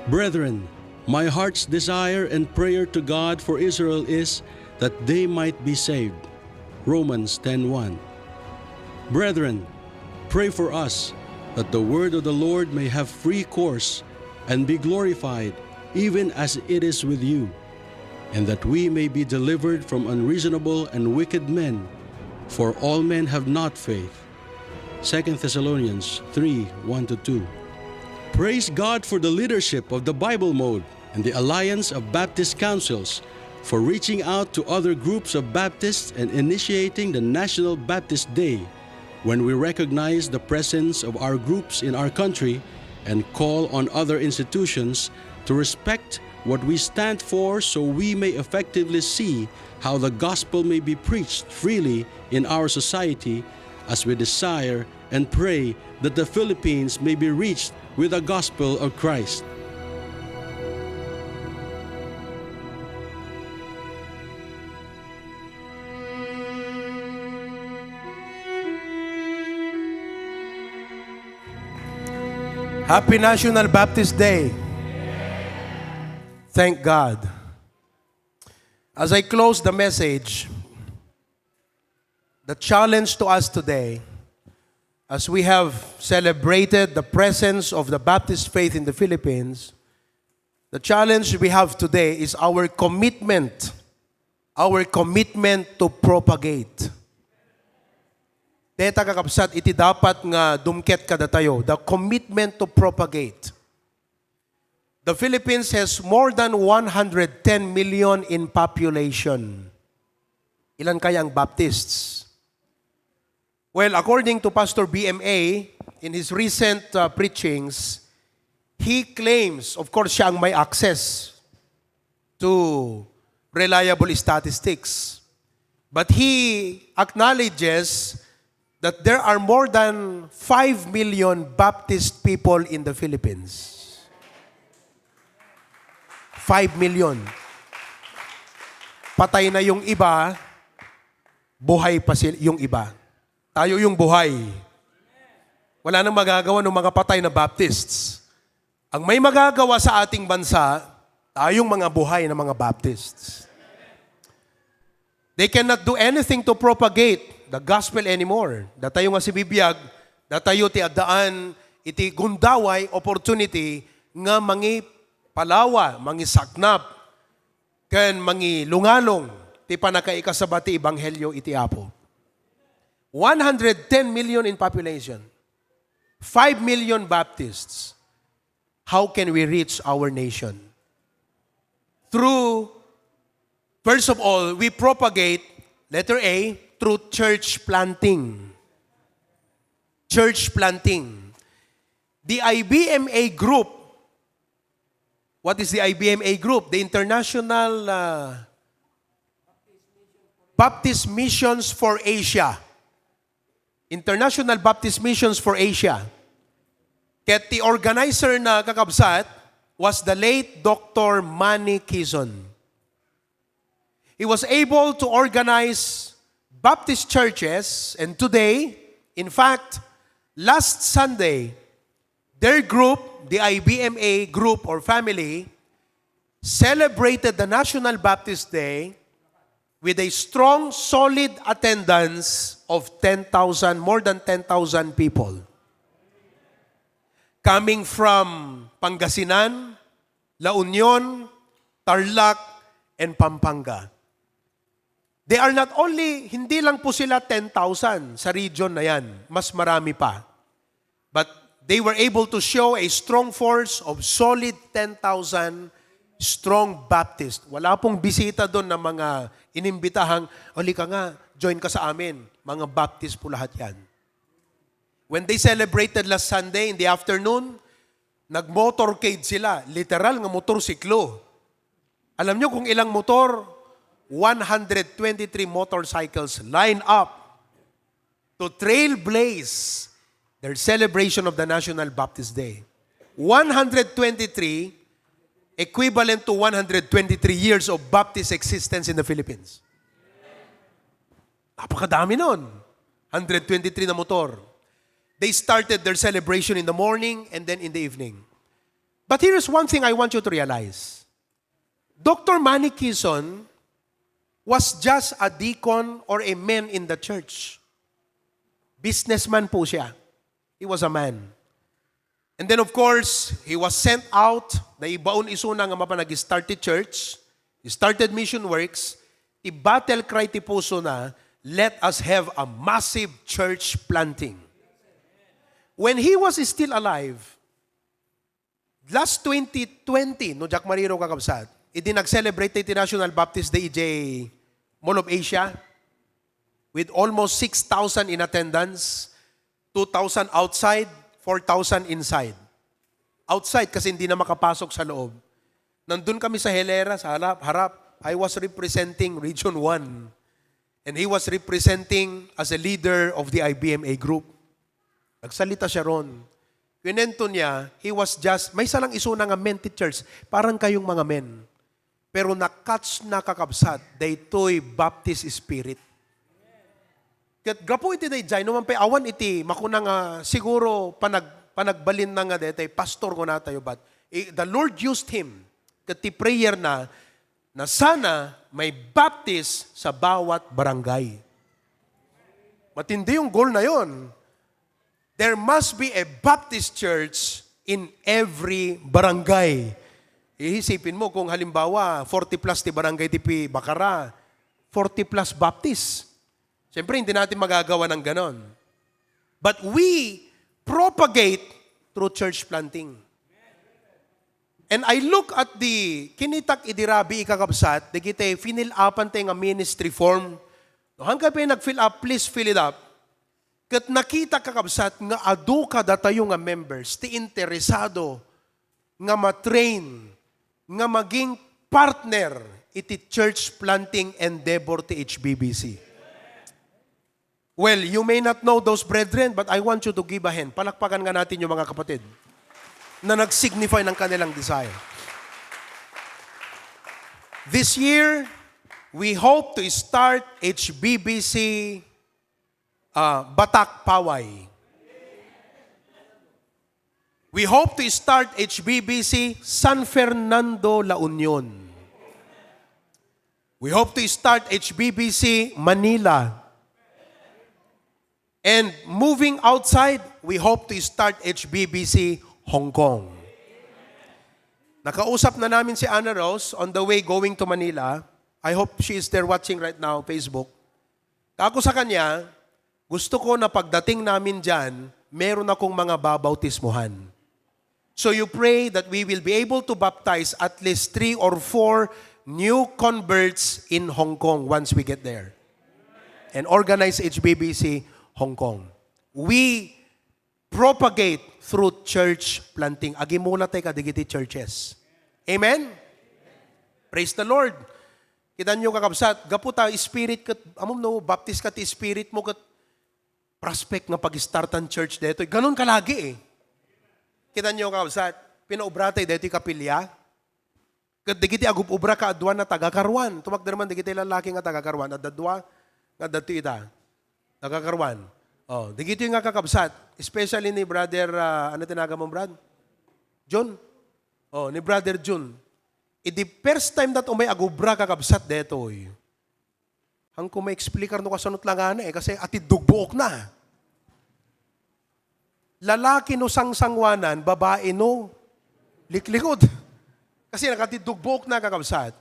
Brethren, my heart's desire and prayer to God for Israel is that they might be saved. Romans ten one. Brethren, pray for us that the word of the Lord may have free course and be glorified, even as it is with you, and that we may be delivered from unreasonable and wicked men, for all men have not faith. Second Thessalonians three, one to two. Praise God for the leadership of the Bible Mode and the Alliance of Baptist Councils for reaching out to other groups of Baptists and initiating the National Baptist Day, when we recognize the presence of our groups in our country and call on other institutions to respect what we stand for, so we may effectively see how the gospel may be preached freely in our society, as we desire and pray that the Philippines may be reached with the gospel of Christ. Happy National Baptist Day. Thank God. As I close the message, the challenge to us today, as we have celebrated the presence of the Baptist faith in the Philippines, the challenge we have today is our commitment, our commitment to propagate. Deta, kakabsat, iti dapat nga dumket kadatayo, the commitment to propagate. The Philippines has more than one hundred ten million in population. Ilan kaya ang Baptists? Well, according to Pastor B M A, in his recent, uh, preachings, he claims, of course, siya ang may access to reliable statistics. But he acknowledges that there are more than five million Baptist people in the Philippines. Five million. Patay na yung iba, buhay pa sil-, yung iba. Tayo yung buhay. Wala nang magagawa ng mga patay na Baptists. Ang may magagawa sa ating bansa, tayong mga buhay na mga Baptists. They cannot do anything to propagate the gospel anymore. Datayo nga sibibiag, datayo ti addaan iti gundaway, opportunity nga mangipalawa, mangisaknap, ken mangilungalong ti pannakaikasaba ti ebanghelio iti Apo. One hundred ten million in population, five million Baptists. How can we reach our nation? Through, first of all, we propagate, letter A, through church planting. Church planting. The I B M A group. What is the I B M A group? The International, uh, Baptist Missions for Asia. International Baptist Missions for Asia. Ket ti organizer na, kakabsat, was the late Doctor Manny Quezon. He was able to organize Baptist churches, and today, in fact, last Sunday, their group, the I B M A group or family, celebrated the National Baptist Day with a strong, solid attendance of ten thousand, more than ten thousand people, coming from Pangasinan, La Union, Tarlac, and Pampanga. They are not only, hindi lang po sila ten thousand sa region na yan, mas marami pa. But they were able to show a strong force of solid ten thousand strong Baptist. Wala pong bisita doon na mga inimbitahang, "Halika nga, join ka sa amin." Mga Baptist po lahat yan. When they celebrated last Sunday in the afternoon, nag-motorcade sila. Literal nga motorsiklo. Alam nyo kung ilang motor? One hundred twenty-three motorcycles lined up to trailblaze their celebration of the National Baptist Day. One hundred twenty-three, equivalent to one hundred twenty-three years of Baptist existence in the Philippines. Napakadami nun. Hundred twenty-three na motor. They started their celebration in the morning and then in the evening. But here's one thing I want you to realize. Doctor Manny Quezon was just a deacon or a man in the church. Businessman po siya. He was a man. And then, of course, he was sent out. Naibaon isuna nga mapan nag-start ti church. He started mission works. Ti battle cry ti pusona, "Let us have a massive church planting." When he was still alive, last twenty twenty, no, Jack Mariro, kakabsat, idi nag-celebrate ti National Baptist Day idiay Mall of Asia, with almost six thousand in attendance, two thousand outside, four thousand inside. Outside kasi hindi na makapasok sa loob. Nandun kami sa hilera, sa harap, harap. I was representing Region one. And he was representing as a leader of the I B M A group. Nagsalita siya ron. Kwento niya, he was just, maysa lang isuna nga men ti church, parang kayong mga men. Pero na-catch na, kakabsat, daytoy Baptist Spirit. Ket gapu iti daydiay, no man pay awan iti makuna nga siguro panag-, panagbalinna nga daytoy pastor kunatayo, but, eh, the Lord used him. Ket ti prayer na, na sana may Baptist sa bawat barangay. Matindi yung goal na yon. There must be a Baptist church in every barangay. Iisipin mo kung halimbawa, forty plus ti barangay ti pi-, Bacara, forty plus Baptist. Siyempre, hindi natin magagawa ng ganon. But we propagate through church planting. And I look at the, kinitak idi rabii, kakabsat, dagiti fill-upan tayo nga ministry form. No, hanggang pa yung nag-fill up, please fill it up. Ket nakita, kakabsat, nga adu kadatayo nga members ti interesado nga ma-train, nga maging partner iti church planting endeavor ti H B B C. Well, you may not know those brethren, but I want you to give a hand. Palakpakan nga natin yung mga kapatid na nag-signify ng kanilang desire. This year, we hope to start H B B C, uh, Batak Paway. We hope to start H B B C San Fernando, La Union. We hope to start H B B C Manila. And moving outside, we hope to start H B B C Hong Kong. Nakausap na namin si Ana Rose on the way going to Manila. I hope she is there watching right now, Facebook. Kako sa kanya, gusto ko na pagdating namin dyan, meron akong mga babautismuhan. So you pray that we will be able to baptize at least three or four new converts in Hong Kong once we get there. And organize H B B C Hong Kong. We propagate through church planting. Agimula tayo kadigiti churches. Amen? Praise the Lord. Kita nyo, kakabsat, gapu ta Spirit ket, amom no, baptis ka ti Spirit mo ket prospect nga pag-startan church detoy. Ganun ka lagi eh. Kita nyo, kakabsat, pinaubra tayo detoy kapilya. Ket dagiti agub-ubra kaaduan a taga-Karuan. Tumakder man dagiti lalaki nga taga-Karuan. Adda dua nga adda ita. Taga-Karuan. Oh, dagiti nga kakabsat, especially ni Brother, ah, ano tinaga mo, Brad? Jun? Oh, ni Brother Jun. Idi first time dat umay agubra kakabsat detoy. Hangko maexplikar no kasano ti langana eh, kasi atiddog buok na. Lalaki no sangsanguanan, babae no liklikod. Kasi nakatiddog buok na, kakabsat.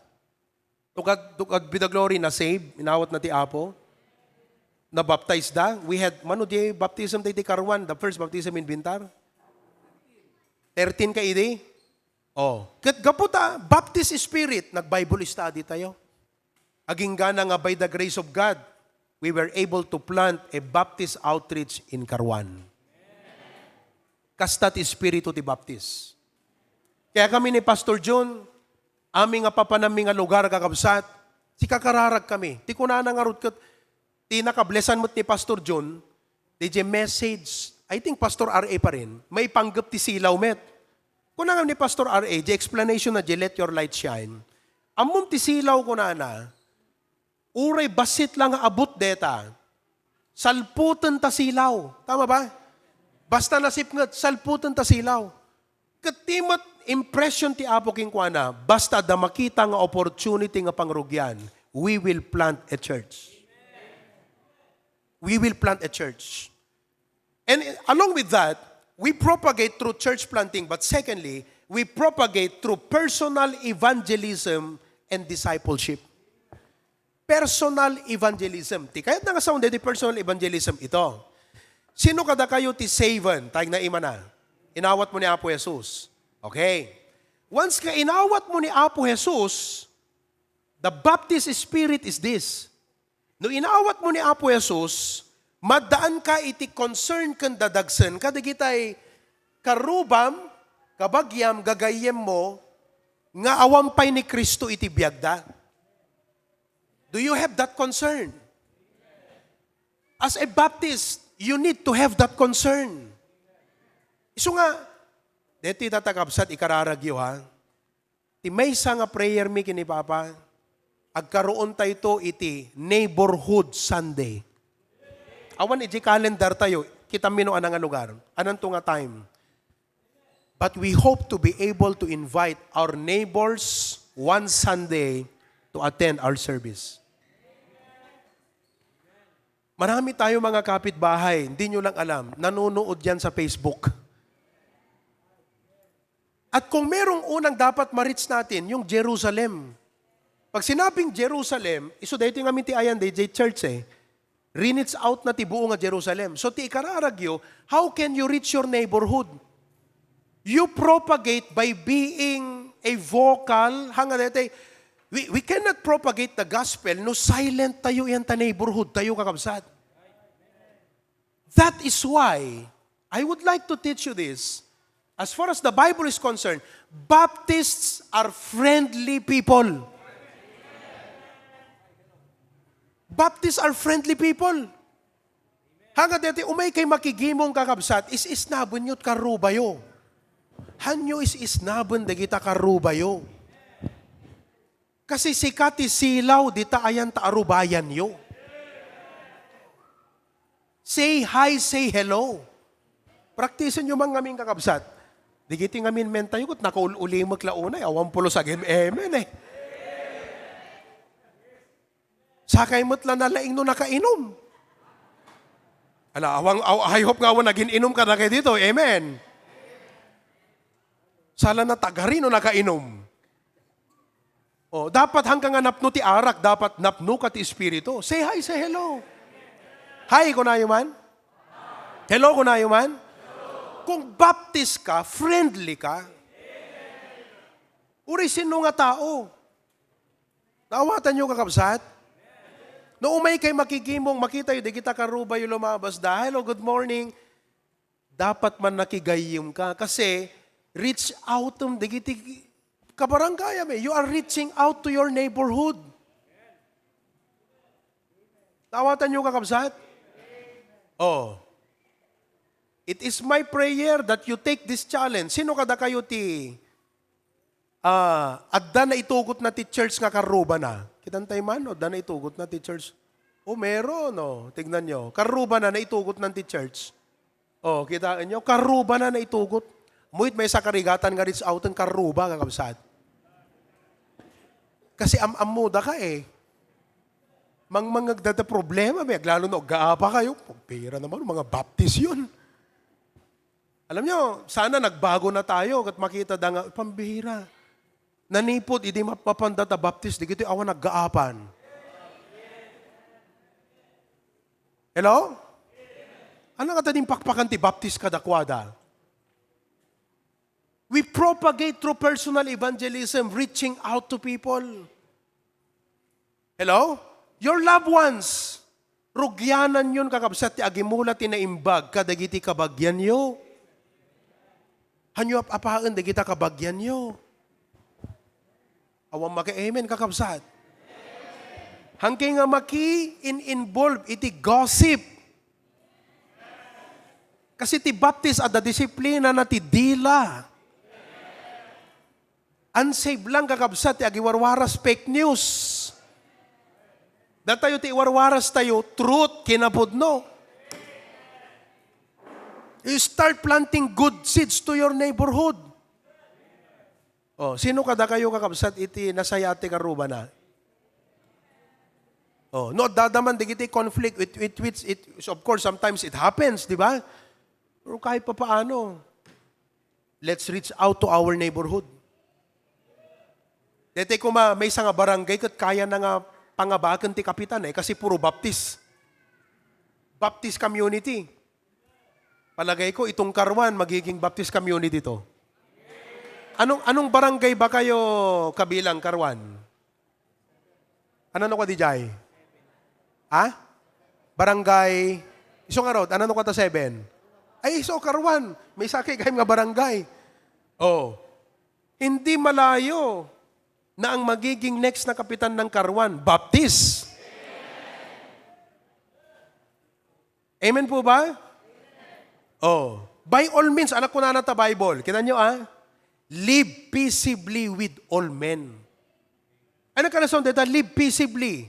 To God, to God be the glory, na-save, inawat na ti Apo. Na-baptize da. We had, mano di baptism tayo ti Karuan, the first baptism in Bintar? Thirteen ka idi? Oh. Ket gapu ta, Baptist Spirit, nag-Bible study tayo. Aginggana nga by the grace of God, we were able to plant a Baptist outreach in Karuan. Kasta ti espiritu ti Baptist. Kaya kami ni Pastor Jun, amin nga papanammi nga lugar, kakabsat, sikakararag kami. Ti kunana ngarud ket, ti nakablesan met ni Pastor Jun, di je message, I think Pastor R A pa rin, maipanggep ti silaw met. Kuna nga ni Pastor R A, di explanation na di let your light shine. Ammom ti silaw kunana, uray bassit la nga abut deta, salputen ta silaw. Tama ba? Basta nasipnget, salputen ta silaw. Ket ti met impression ti Apo kenkuana, basta adda makita nga opportunity nga pangrugian, we will plant a church. We will plant a church. And along with that, we propagate through church planting, but secondly, we propagate through personal evangelism and discipleship. Personal evangelism. Ti kayat na nga sound, di personal evangelism ito. Sino kadakayo ti saved? Tayag na imana. Inawat mo ni Apo Jesus. Okay. Once nga inawat mo ni Apo Jesus, the Baptist Spirit is this. No inawat mo ni Apo Jesus, maddaan ka iti concern ken dadagsen kadagitay karubam Kabagiam, gagayyemmo nga awan pay ni Cristo iti biagda. Do you have that concern? As a Baptist, you need to have that concern. Isu nga, deti data kabsat ikararagyo, ha? Ti maysa nga prayer mi ken ni Papa, agkaroon tayto iti Neighborhood Sunday. Awan iti calendar tayo, kita mi no anang lugar, ananto nga time. But we hope to be able to invite our neighbors one Sunday to attend our service. Marami tayo mga kapitbahay, hindi nyo lang alam, nanonood yan sa Facebook. At kung merong unang dapat ma-reach natin, yung Jerusalem. Pag sinabing Jerusalem, isu daytoy nga amin ti ayan, D J Church eh, reach out na ti buo nga Jerusalem. So ti ikararagyo, how can you reach your neighborhood? You propagate by being a vocal, hanga daytoy, we, we cannot propagate the gospel no silent tayo iyan ta neighborhood tayo, kakabsat. That is why I would like to teach you this. As far as the Bible is concerned, Baptists are friendly people. Baptists are friendly people. Hanga deti, umay kay makigimong, kakabsat, is-isnaben yo't karrubayo. Hanyo is-isnaben dagita karrubayo. Kasi sika ti silaw dita ayan ta arubayanyo. Say hi, say hello. Practice-enyo man ngamin, kakabsat. Digiti ngamin mentayo, ket nakaul-ulimek la unay, awan pulos agim-, amen eh. Sakay met la nalaing no nakainom. Ala, awang, aw-, I hope nga awan nagin-inom kadakayo dito. Amen. Sala na tagari no nakainom. Oh, dapat hanggang nga napno ti arak, dapat napno ka ti Espiritu. Say hi, say hello. Hi, kunayo man. Hello, kunayo man. Kung Baptist ka, friendly ka. Uri sino nga tao. Naawatan nyo, kakabsat? No umay kay makigimong, makita yu, di kita karuba yu lumabas da, "Hello, good morning." Dapat man nakigayyem ka. Kasi, reach out to, dagiti kabarangayam eh. You are reaching out to your neighborhood. Naawatan nyo, kakabsat? Oh. It is my prayer that you take this challenge. Sino kadakayo ti Ah, adda naitugot na ti church nga karrubana. Kitantay man, no? Adda naitugot na ti church. O, meron, no? Tignan nyo. Karrubana, naitugot na ti church. O, kitaen nyo? Karrubana, naitugot. Muit may sa karigatan nga reach out ang karruba, kakabsat. Kasi am-ammuda ka eh. Mangmangagdada problema, may aglalo no, gaapa kayo. Pagbira naman, mga Baptist yun. Alam nyo, sana nagbago na tayo ket makita da nga, pambihira. Nanipod, idi map-, mapanda ta Baptist, di kiti awan naggaapan. Hello? Ano nga din pakpakan ti Baptist kadakwada? We propagate through personal evangelism, reaching out to people. Hello? Your loved ones. Rugianan yon, kakabsat, ti agimula ti naimbag kadagiti kabagianyo. Hanyo ap-apaen dagita kabagianyo. Awan maki-amen, kakabsat. Hangkay nga maki-in-involve iti gossip. Kasi ti Baptist adda disiplina na ti dila. Unsaved lang, kakabsat, ti agiwarwaras, fake news. Datayo ti iwarwaras tayo, truth, kinapudno. You start planting good seeds to your neighborhood. Oh, sino kadakayo, kakabsat, iti nasayaat ti karrubana? Oh, no, dadaman digiti conflict with, with which it, of course, sometimes it happens, di ba? Pero kahit papaano, let's reach out to our neighborhood. Dete kuma, maysa nga barangay ket kaya na nga pangabaken ti kapitan eh, kasi puro Baptist. Baptist community. Palagay ko, itong Karuan, magiging Baptist community to. Anong, anong barangay ba kayo kabilang, Karuan? Ano no ka, D J? Ha? Barangay, iso nga road, ano no ka ta seven? Ay, iso, Karuan. May sakay kayo nga barangay. Oh, hindi malayo na ang magiging next na kapitan ng karuan, Baptist. Amen po ba? Oh. By all means, anak ko na ta Bible. Kita nyo, ah? Live peaceably with all men. Ano ka na dita? Live peaceably.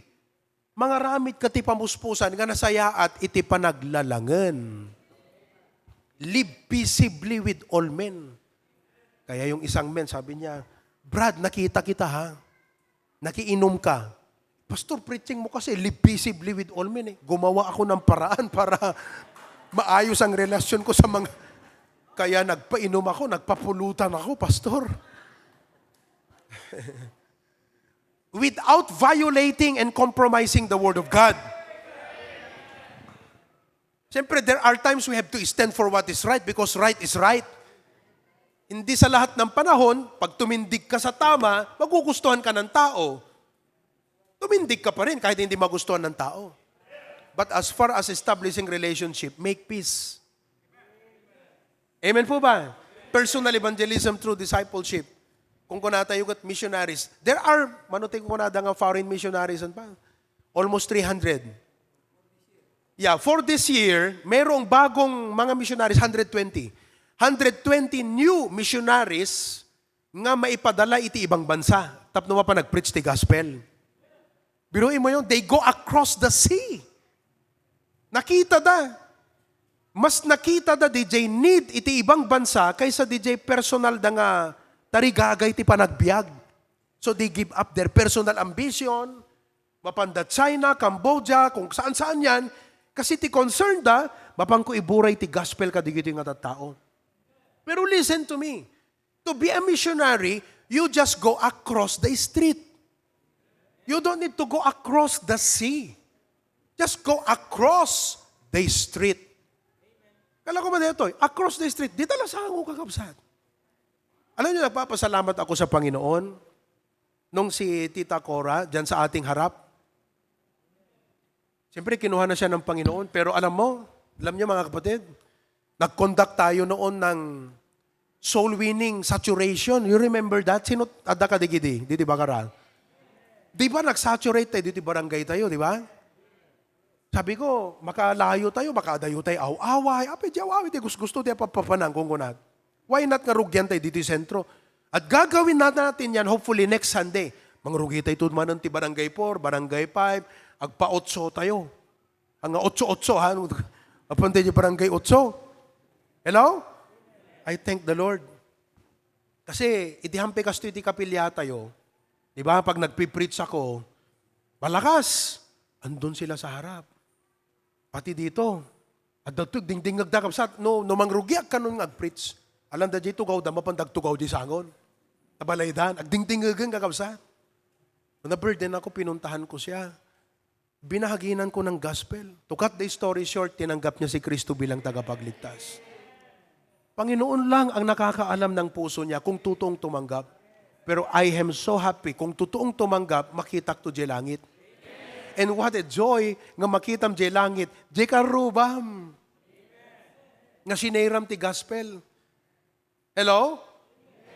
Mangaramid ka ti pamuspusan nga nasayaat iti panaglalangen. Live peaceably with all men. Kaya yung isang men, sabi niya, "Brad, nakita kita ha. Nakiinom ka." "Pastor, preaching mo kasi, live peaceably with all men eh." Gumawa ako ng paraan para maayos ang relasyon ko sa mga... Kaya nagpainom ako, nagpapulutan ako, Pastor. Without violating and compromising the Word of God. Siyempre, there are times we have to stand for what is right because right is right. Hindi sa lahat ng panahon, pag tumindig ka sa tama, magugustuhan ka ng tao. Tumindig ka pa rin kahit hindi magustuhan ng tao. But as far as establishing relationship, make peace. Amen po ba? Personal evangelism through discipleship. Kung kunatayo ket missionaries, there are, mano ti kunada nga foreign missionaries, ano pa? Almost three hundred. Yeah, for this year, mayroong bagong mga missionaries, hundred twenty. Hundred twenty new missionaries nga maipadala iti ibang bansa. Tapno mapan nag-preach ti gospel. Biruin mo yun, they go across the sea. Nakita da. Mas nakita da D J need iti ibang bansa kaysa D J personal da nga tarigagay ti panagbiag. So they give up their personal ambition, mapanda China, Cambodia, kung saan-saan yan, kasi ti concern da, mapanko iburay ti gospel kadigitoy nga tattao. Pero listen to me, to be a missionary, you just go across the street. You don't need to go across the sea. Just go across the street. Kala ko ba dito, across the street, di tala sango kakabsat. Alam niyo, nagpapasalamat ako sa Panginoon nung si Tita Cora, dyan sa ating harap. Siyempre, kinuha na siya ng Panginoon. Pero alam mo, alam niyo mga kapatid, nag-conduct tayo noon ng soul winning saturation. You remember that? Sino adda ka digidi? Didi ba karal? Di ba nag-saturate tayo dito barangay tayo, di ba? Sabi ko, makalayo tayo, makadayo tayo, aw-away. Apay, di aw-away, di gusto-gusto, di papapanang kung kunat. Why not nga rugyan tayo dito sentro? At gagawin na natin yan, hopefully, next Sunday. Mangrugi tayo tud manen ti Barangay four, Barangay five, agpa-otso tayo. Ang otso-otso, ha? Apan tayo Barangay otso. Hello? I thank the Lord. Kasi, iti hampay kastoy ti kapilya tayo, di ba, pag nagpipreach ako, malakas, andun sila sa harap. Pati dito, adda to, dingdingag da, kabsat, no, no mangrugiak kanon nga agpreach. Alam da, di tugaw da, mapan dagtugaw di sangon. Tabalaydan, agdingdingegen, kakabsat. Na-burden ako, pinuntahan ko siya. Binahaginan ko ng gospel. To cut the story short, tinanggap niya si Kristo bilang tagapagligtas. Panginoon lang ang nakakaalam ng puso niya kung totoong tumanggap. Pero I am so happy kung totoong tumanggap, makitak to jay langit. And what a joy nga makitam jay langit, jay karrubam. Nga sineram ti gospel. Hello?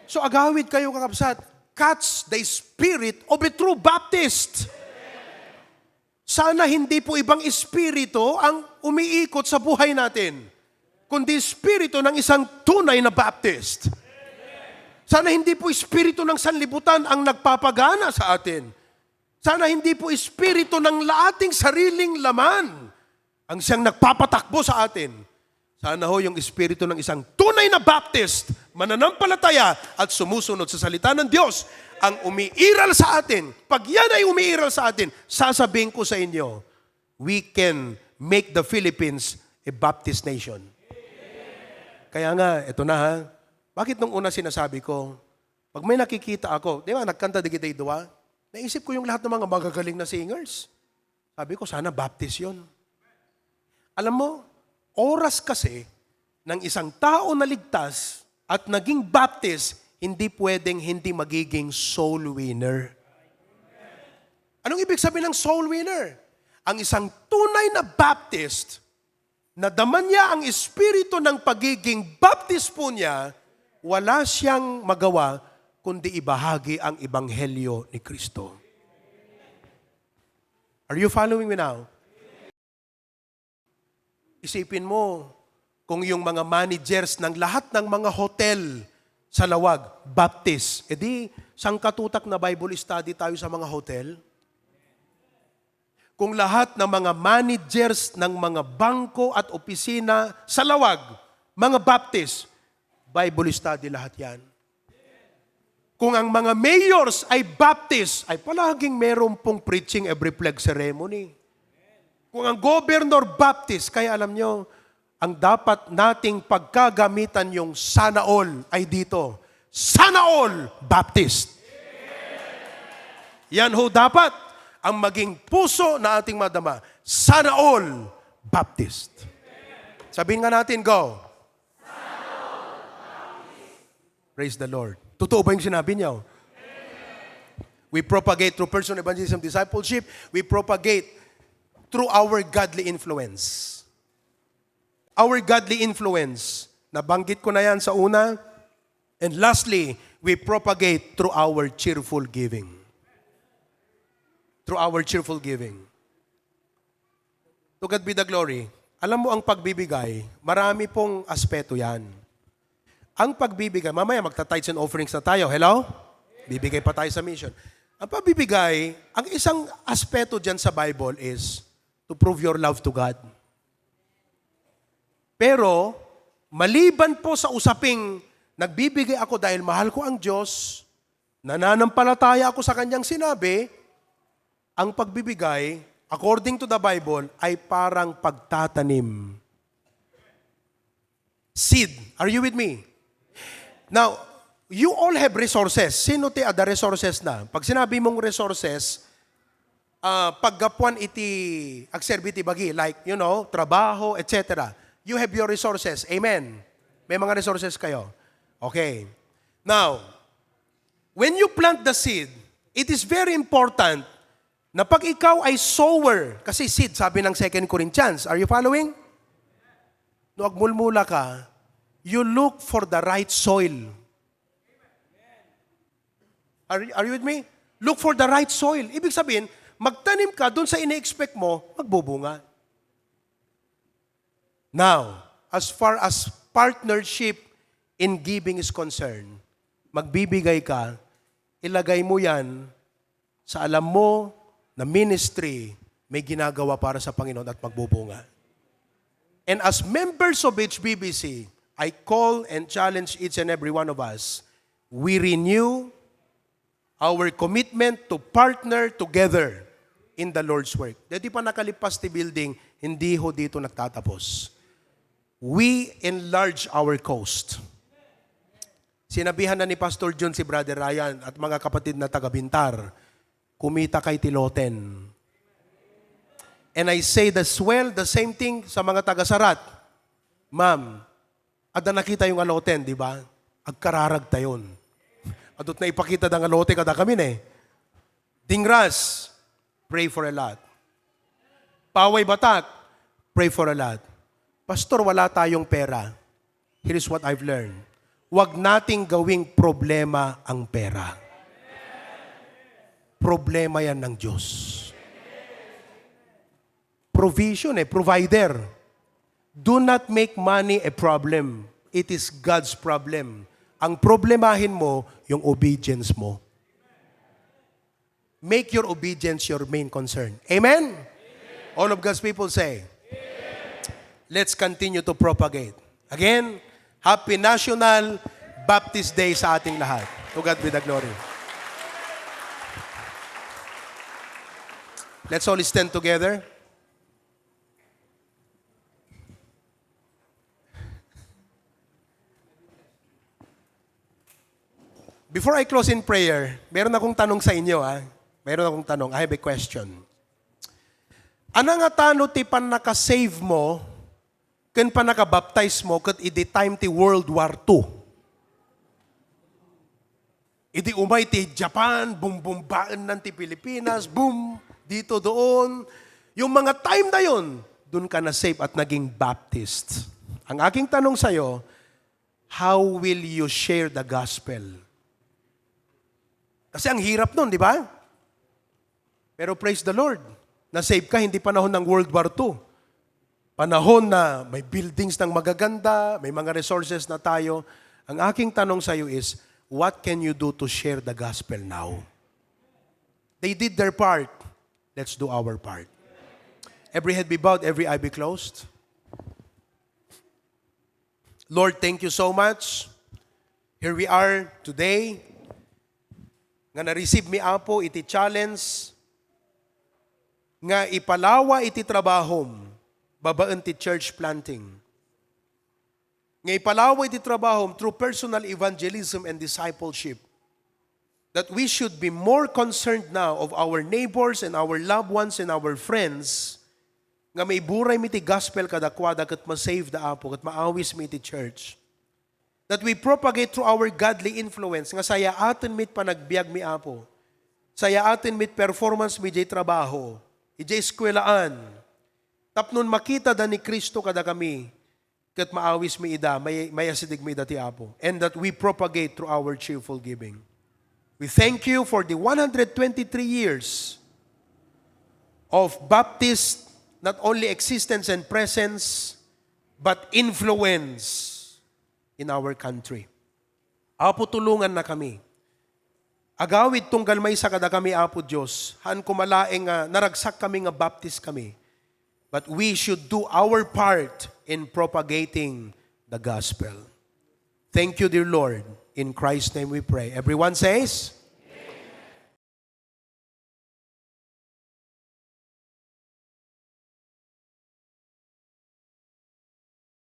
So agawid kayo, kakabsat. Catch the spirit of a true Baptist. Sana hindi po ibang espiritu ang umiikot sa buhay natin, kundi espiritu ng isang tunay na Baptist. Sana hindi po espiritu ng sanlibutan ang nagpapagana sa atin. Sana hindi po espiritu ng la-, ating sariling laman ang siyang nagpapatakbo sa atin. Sana ho yung espiritu ng isang tunay na Baptist, mananampalataya at sumusunod sa salita ng Diyos, ang umiiral sa atin. Pag yan ay umiiral sa atin, sasabihin ko sa inyo, we can make the Philippines a Baptist nation. Kaya nga, eto na ha, bakit nung una sinasabi ko, pag may nakikita ako, di ba, nagkanta di kita dua? Naisip ko yung lahat ng mga magagaling na singers. Sabi ko, sana Baptist yun. Alam mo, oras kasi ng isang tao na ligtas at naging Baptist, hindi pwedeng hindi magiging soul winner. Anong ibig sabihin ng soul winner? Ang isang tunay na Baptist, nadama niya ang espiritu ng pagiging Baptist po niya, Wala siyang magawa kundi ibahagi ang ebanghelyo ni Kristo. Are you following me now? Isipin mo, kung yung mga managers ng lahat ng mga hotel sa Lawag, Baptist, edi sangkatutak na Bible study tayo sa mga hotel. Kung lahat ng mga managers ng mga bangko at opisina sa Lawag, mga Baptist, Bible study lahat yan. Kung ang mga mayors ay Baptist, ay palaging meron pong preaching every flag ceremony. Kung ang governor Baptist, kaya alam nyo, ang dapat nating pagkagamitan yung sana all ay dito. Sana all Baptist. Yan ho dapat ang maging puso na ating madama. Sana all Baptist. Sabihin nga natin, go. Praise the Lord. Totoo ba yung sinabi niya? We propagate through personal evangelism, discipleship. We propagate through our godly influence. Our godly influence. Nabanggit ko na yan sa una. And lastly, we propagate through our cheerful giving. Through our cheerful giving. To God be the glory. Alam mo, ang pagbibigay, marami pong aspeto yan. Ang pagbibigay, mamaya magta-tithes and offerings na tayo. Hello? Bibigay pa tayo sa mission. Ang pagbibigay, ang isang aspeto dyan sa Bible is to prove your love to God. Pero, maliban po sa usaping nagbibigay ako dahil mahal ko ang Diyos, nananampalataya ako sa kanyang sinabi, ang pagbibigay, according to the Bible, ay parang pagtatanim. Seed. Are you with me? Now, you all have resources. Sino ti ada resources na? Pag sinabi mong resources, ah, paggapuan iti agserbi ti bagi, like, you know, trabaho, et cetera. You have your resources. Amen? May mga resources kayo. Okay. Now, when you plant the seed, it is very important na pag ikaw ay sower, kasi seed, sabi ng Second Corinthians. Are you following? No agmulmula ka, you look for the right soil. Are, are you with me? Look for the right soil. Ibig sabihin, magtanim ka dun sa ini-expect mo, magbubunga. Now, as far as partnership in giving is concerned, magbibigay ka, ilagay mo yan sa alam mo na ministry may ginagawa para sa Panginoon at magbubunga. And as members of H B B C, I call and challenge each and every one of us, we renew our commitment to partner together in the Lord's work. Deti pa nakalipas ti building, hindi ho dito nagtatapos. We enlarge our coast. Sinabihan na ni Pastor John si Brother Ryan at mga kapatid na taga Bintar, kumita kay ti loten. And I say as well, the same thing sa mga taga Sarat. Ma'am, adda nakita yung nga loten, di ba? Agkararag tayon. Adut na ipakita da nga lote kada kami ne. Dingras, pray for a lot. Paway Batak, pray for a lot. Pastor, wala tayong pera. Here's what I've learned. Huwag nating gawing problema ang pera. Problema yan ng Diyos. Provision eh, provider. Do not make money a problem. It is God's problem. Ang problemahin mo, yung obedience mo. Make your obedience your main concern. Amen? All of God's people say, let's continue to propagate. Again, Happy National Baptist Day sa ating lahat. To God be the glory. Let's all stand together. Before I close in prayer, meron akong tanong sa inyo, ah. Meron akong tanong. I have a question. Ano nga tano ti pannaka-save mo ken pannaka-baptize mo ket idi time ti World War Two? Idi umay ti Japan, bumbumbaennan ti Pilipinas, boom, dito doon. Yung mga time na yun, dun ka na-save at naging Baptist. Ang aking tanong sa'yo, how will you share the gospel? Kasi ang hirap nun, di ba? Pero praise the Lord, na-save ka, hindi panahon ng World War Two. Panahon na may buildings ng magaganda, may mga resources na tayo. Ang aking tanong sa iyo is, what can you do to share the gospel now? They did their part. Let's do our part. Every head be bowed, every eye be closed. Lord, thank you so much. Here we are today. Nga na-receive mi, Apo, iti challenge nga ipalawa iti trabahom babaen ti church planting. Nga ipalawa iti trabahom through personal evangelism and discipleship. That we should be more concerned now of our neighbors and our loved ones and our friends nga maiburay mi ti gospel kadakuada ket ma-save da, Apo, ket maawis mi iti church. That we propagate through our godly influence, nga sayaaten mi ti panagbiag mi, Apo. Sayaaten mi ti performance mi idiay trabaho, idiay eskuelaan. Tapno makita da ni Cristo kadakami, ket maawis mi ida, may, mayasideg mi ida ti Apo. And that we propagate through our cheerful giving. We thank you for the one hundred twenty-three years of Baptist, not only existence and presence, but influence in our country. Apo, tulungan na kami. Agawid tunggal maysa kadakami, Apo Dios, haan koma laeng nga naragsak kami nga Baptist kami. But we should do our part in propagating the gospel. Thank you, dear Lord. In Christ's name we pray. Everyone says,